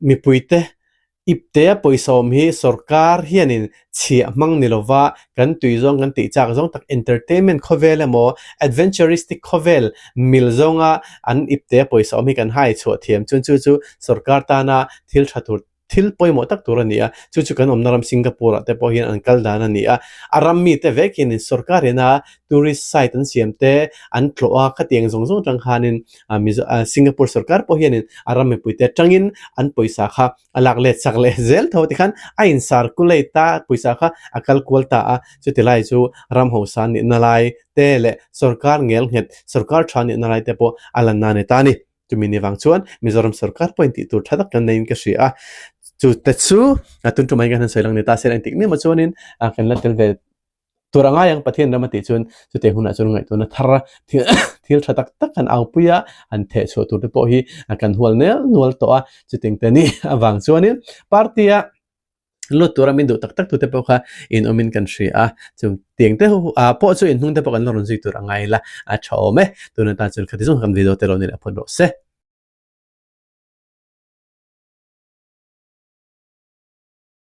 Speaker 3: mipuite Iptea pawisa awm hi sorkar hianin chhiah hmang ni lova kan tui zawng kan tih chak zawng tak entertainment khawvel emaw adventuristic khawvel mil zawnga an iptea pawisa awm hi kan hai chhuah thiam chuan chu chu sorkar tana thil tha tur thil pawimawh tak tur a ni a, chu chu kan awmna ram Singapore ah te pawh hian an kal dan a ni a, a ram mite vek hianin sorkar ina tourist site an siam te an tlawh a khatiang zawng zawng atang khanin Mizo Singapore sorkar pawh hianin a ram mipuite atangin an pawisa kha a lak let sak leh zel tho tikhan a in circulate a pawisa kha a kal kual ta a chuti lai chu ram hausa nihna lai te leh sorkar ngel nghet sorkar tha nihna lai te pawh a lan na a ni ta a ni. Chumi ni vang chuan Mizoram sorkar pawhin tih tur tha tak kan neiin ka hria a, chu te chu tun tumah hian kan han sawi lang ni ta se engtik ni emaw chuanin kan la tel ve Tur a ngai ang Pathian ram a tih chuan chutiang hunah chuan ngaihtuahna thar a thil thil tha tak tak han aupui a, han theh chhuah tur te pawh hi kan hual nel nual tawh a, chutiang te ni avang chuanin party a lut tura min duh tak tak tute pawh kha in awmin kan hria a, chutiang te pawh chu in hnung te pawh kan la rawn zui tur a ngai la a tha awm e, tun atan chuan khati zawng kha kan video te lo ni leh phawt rawh se.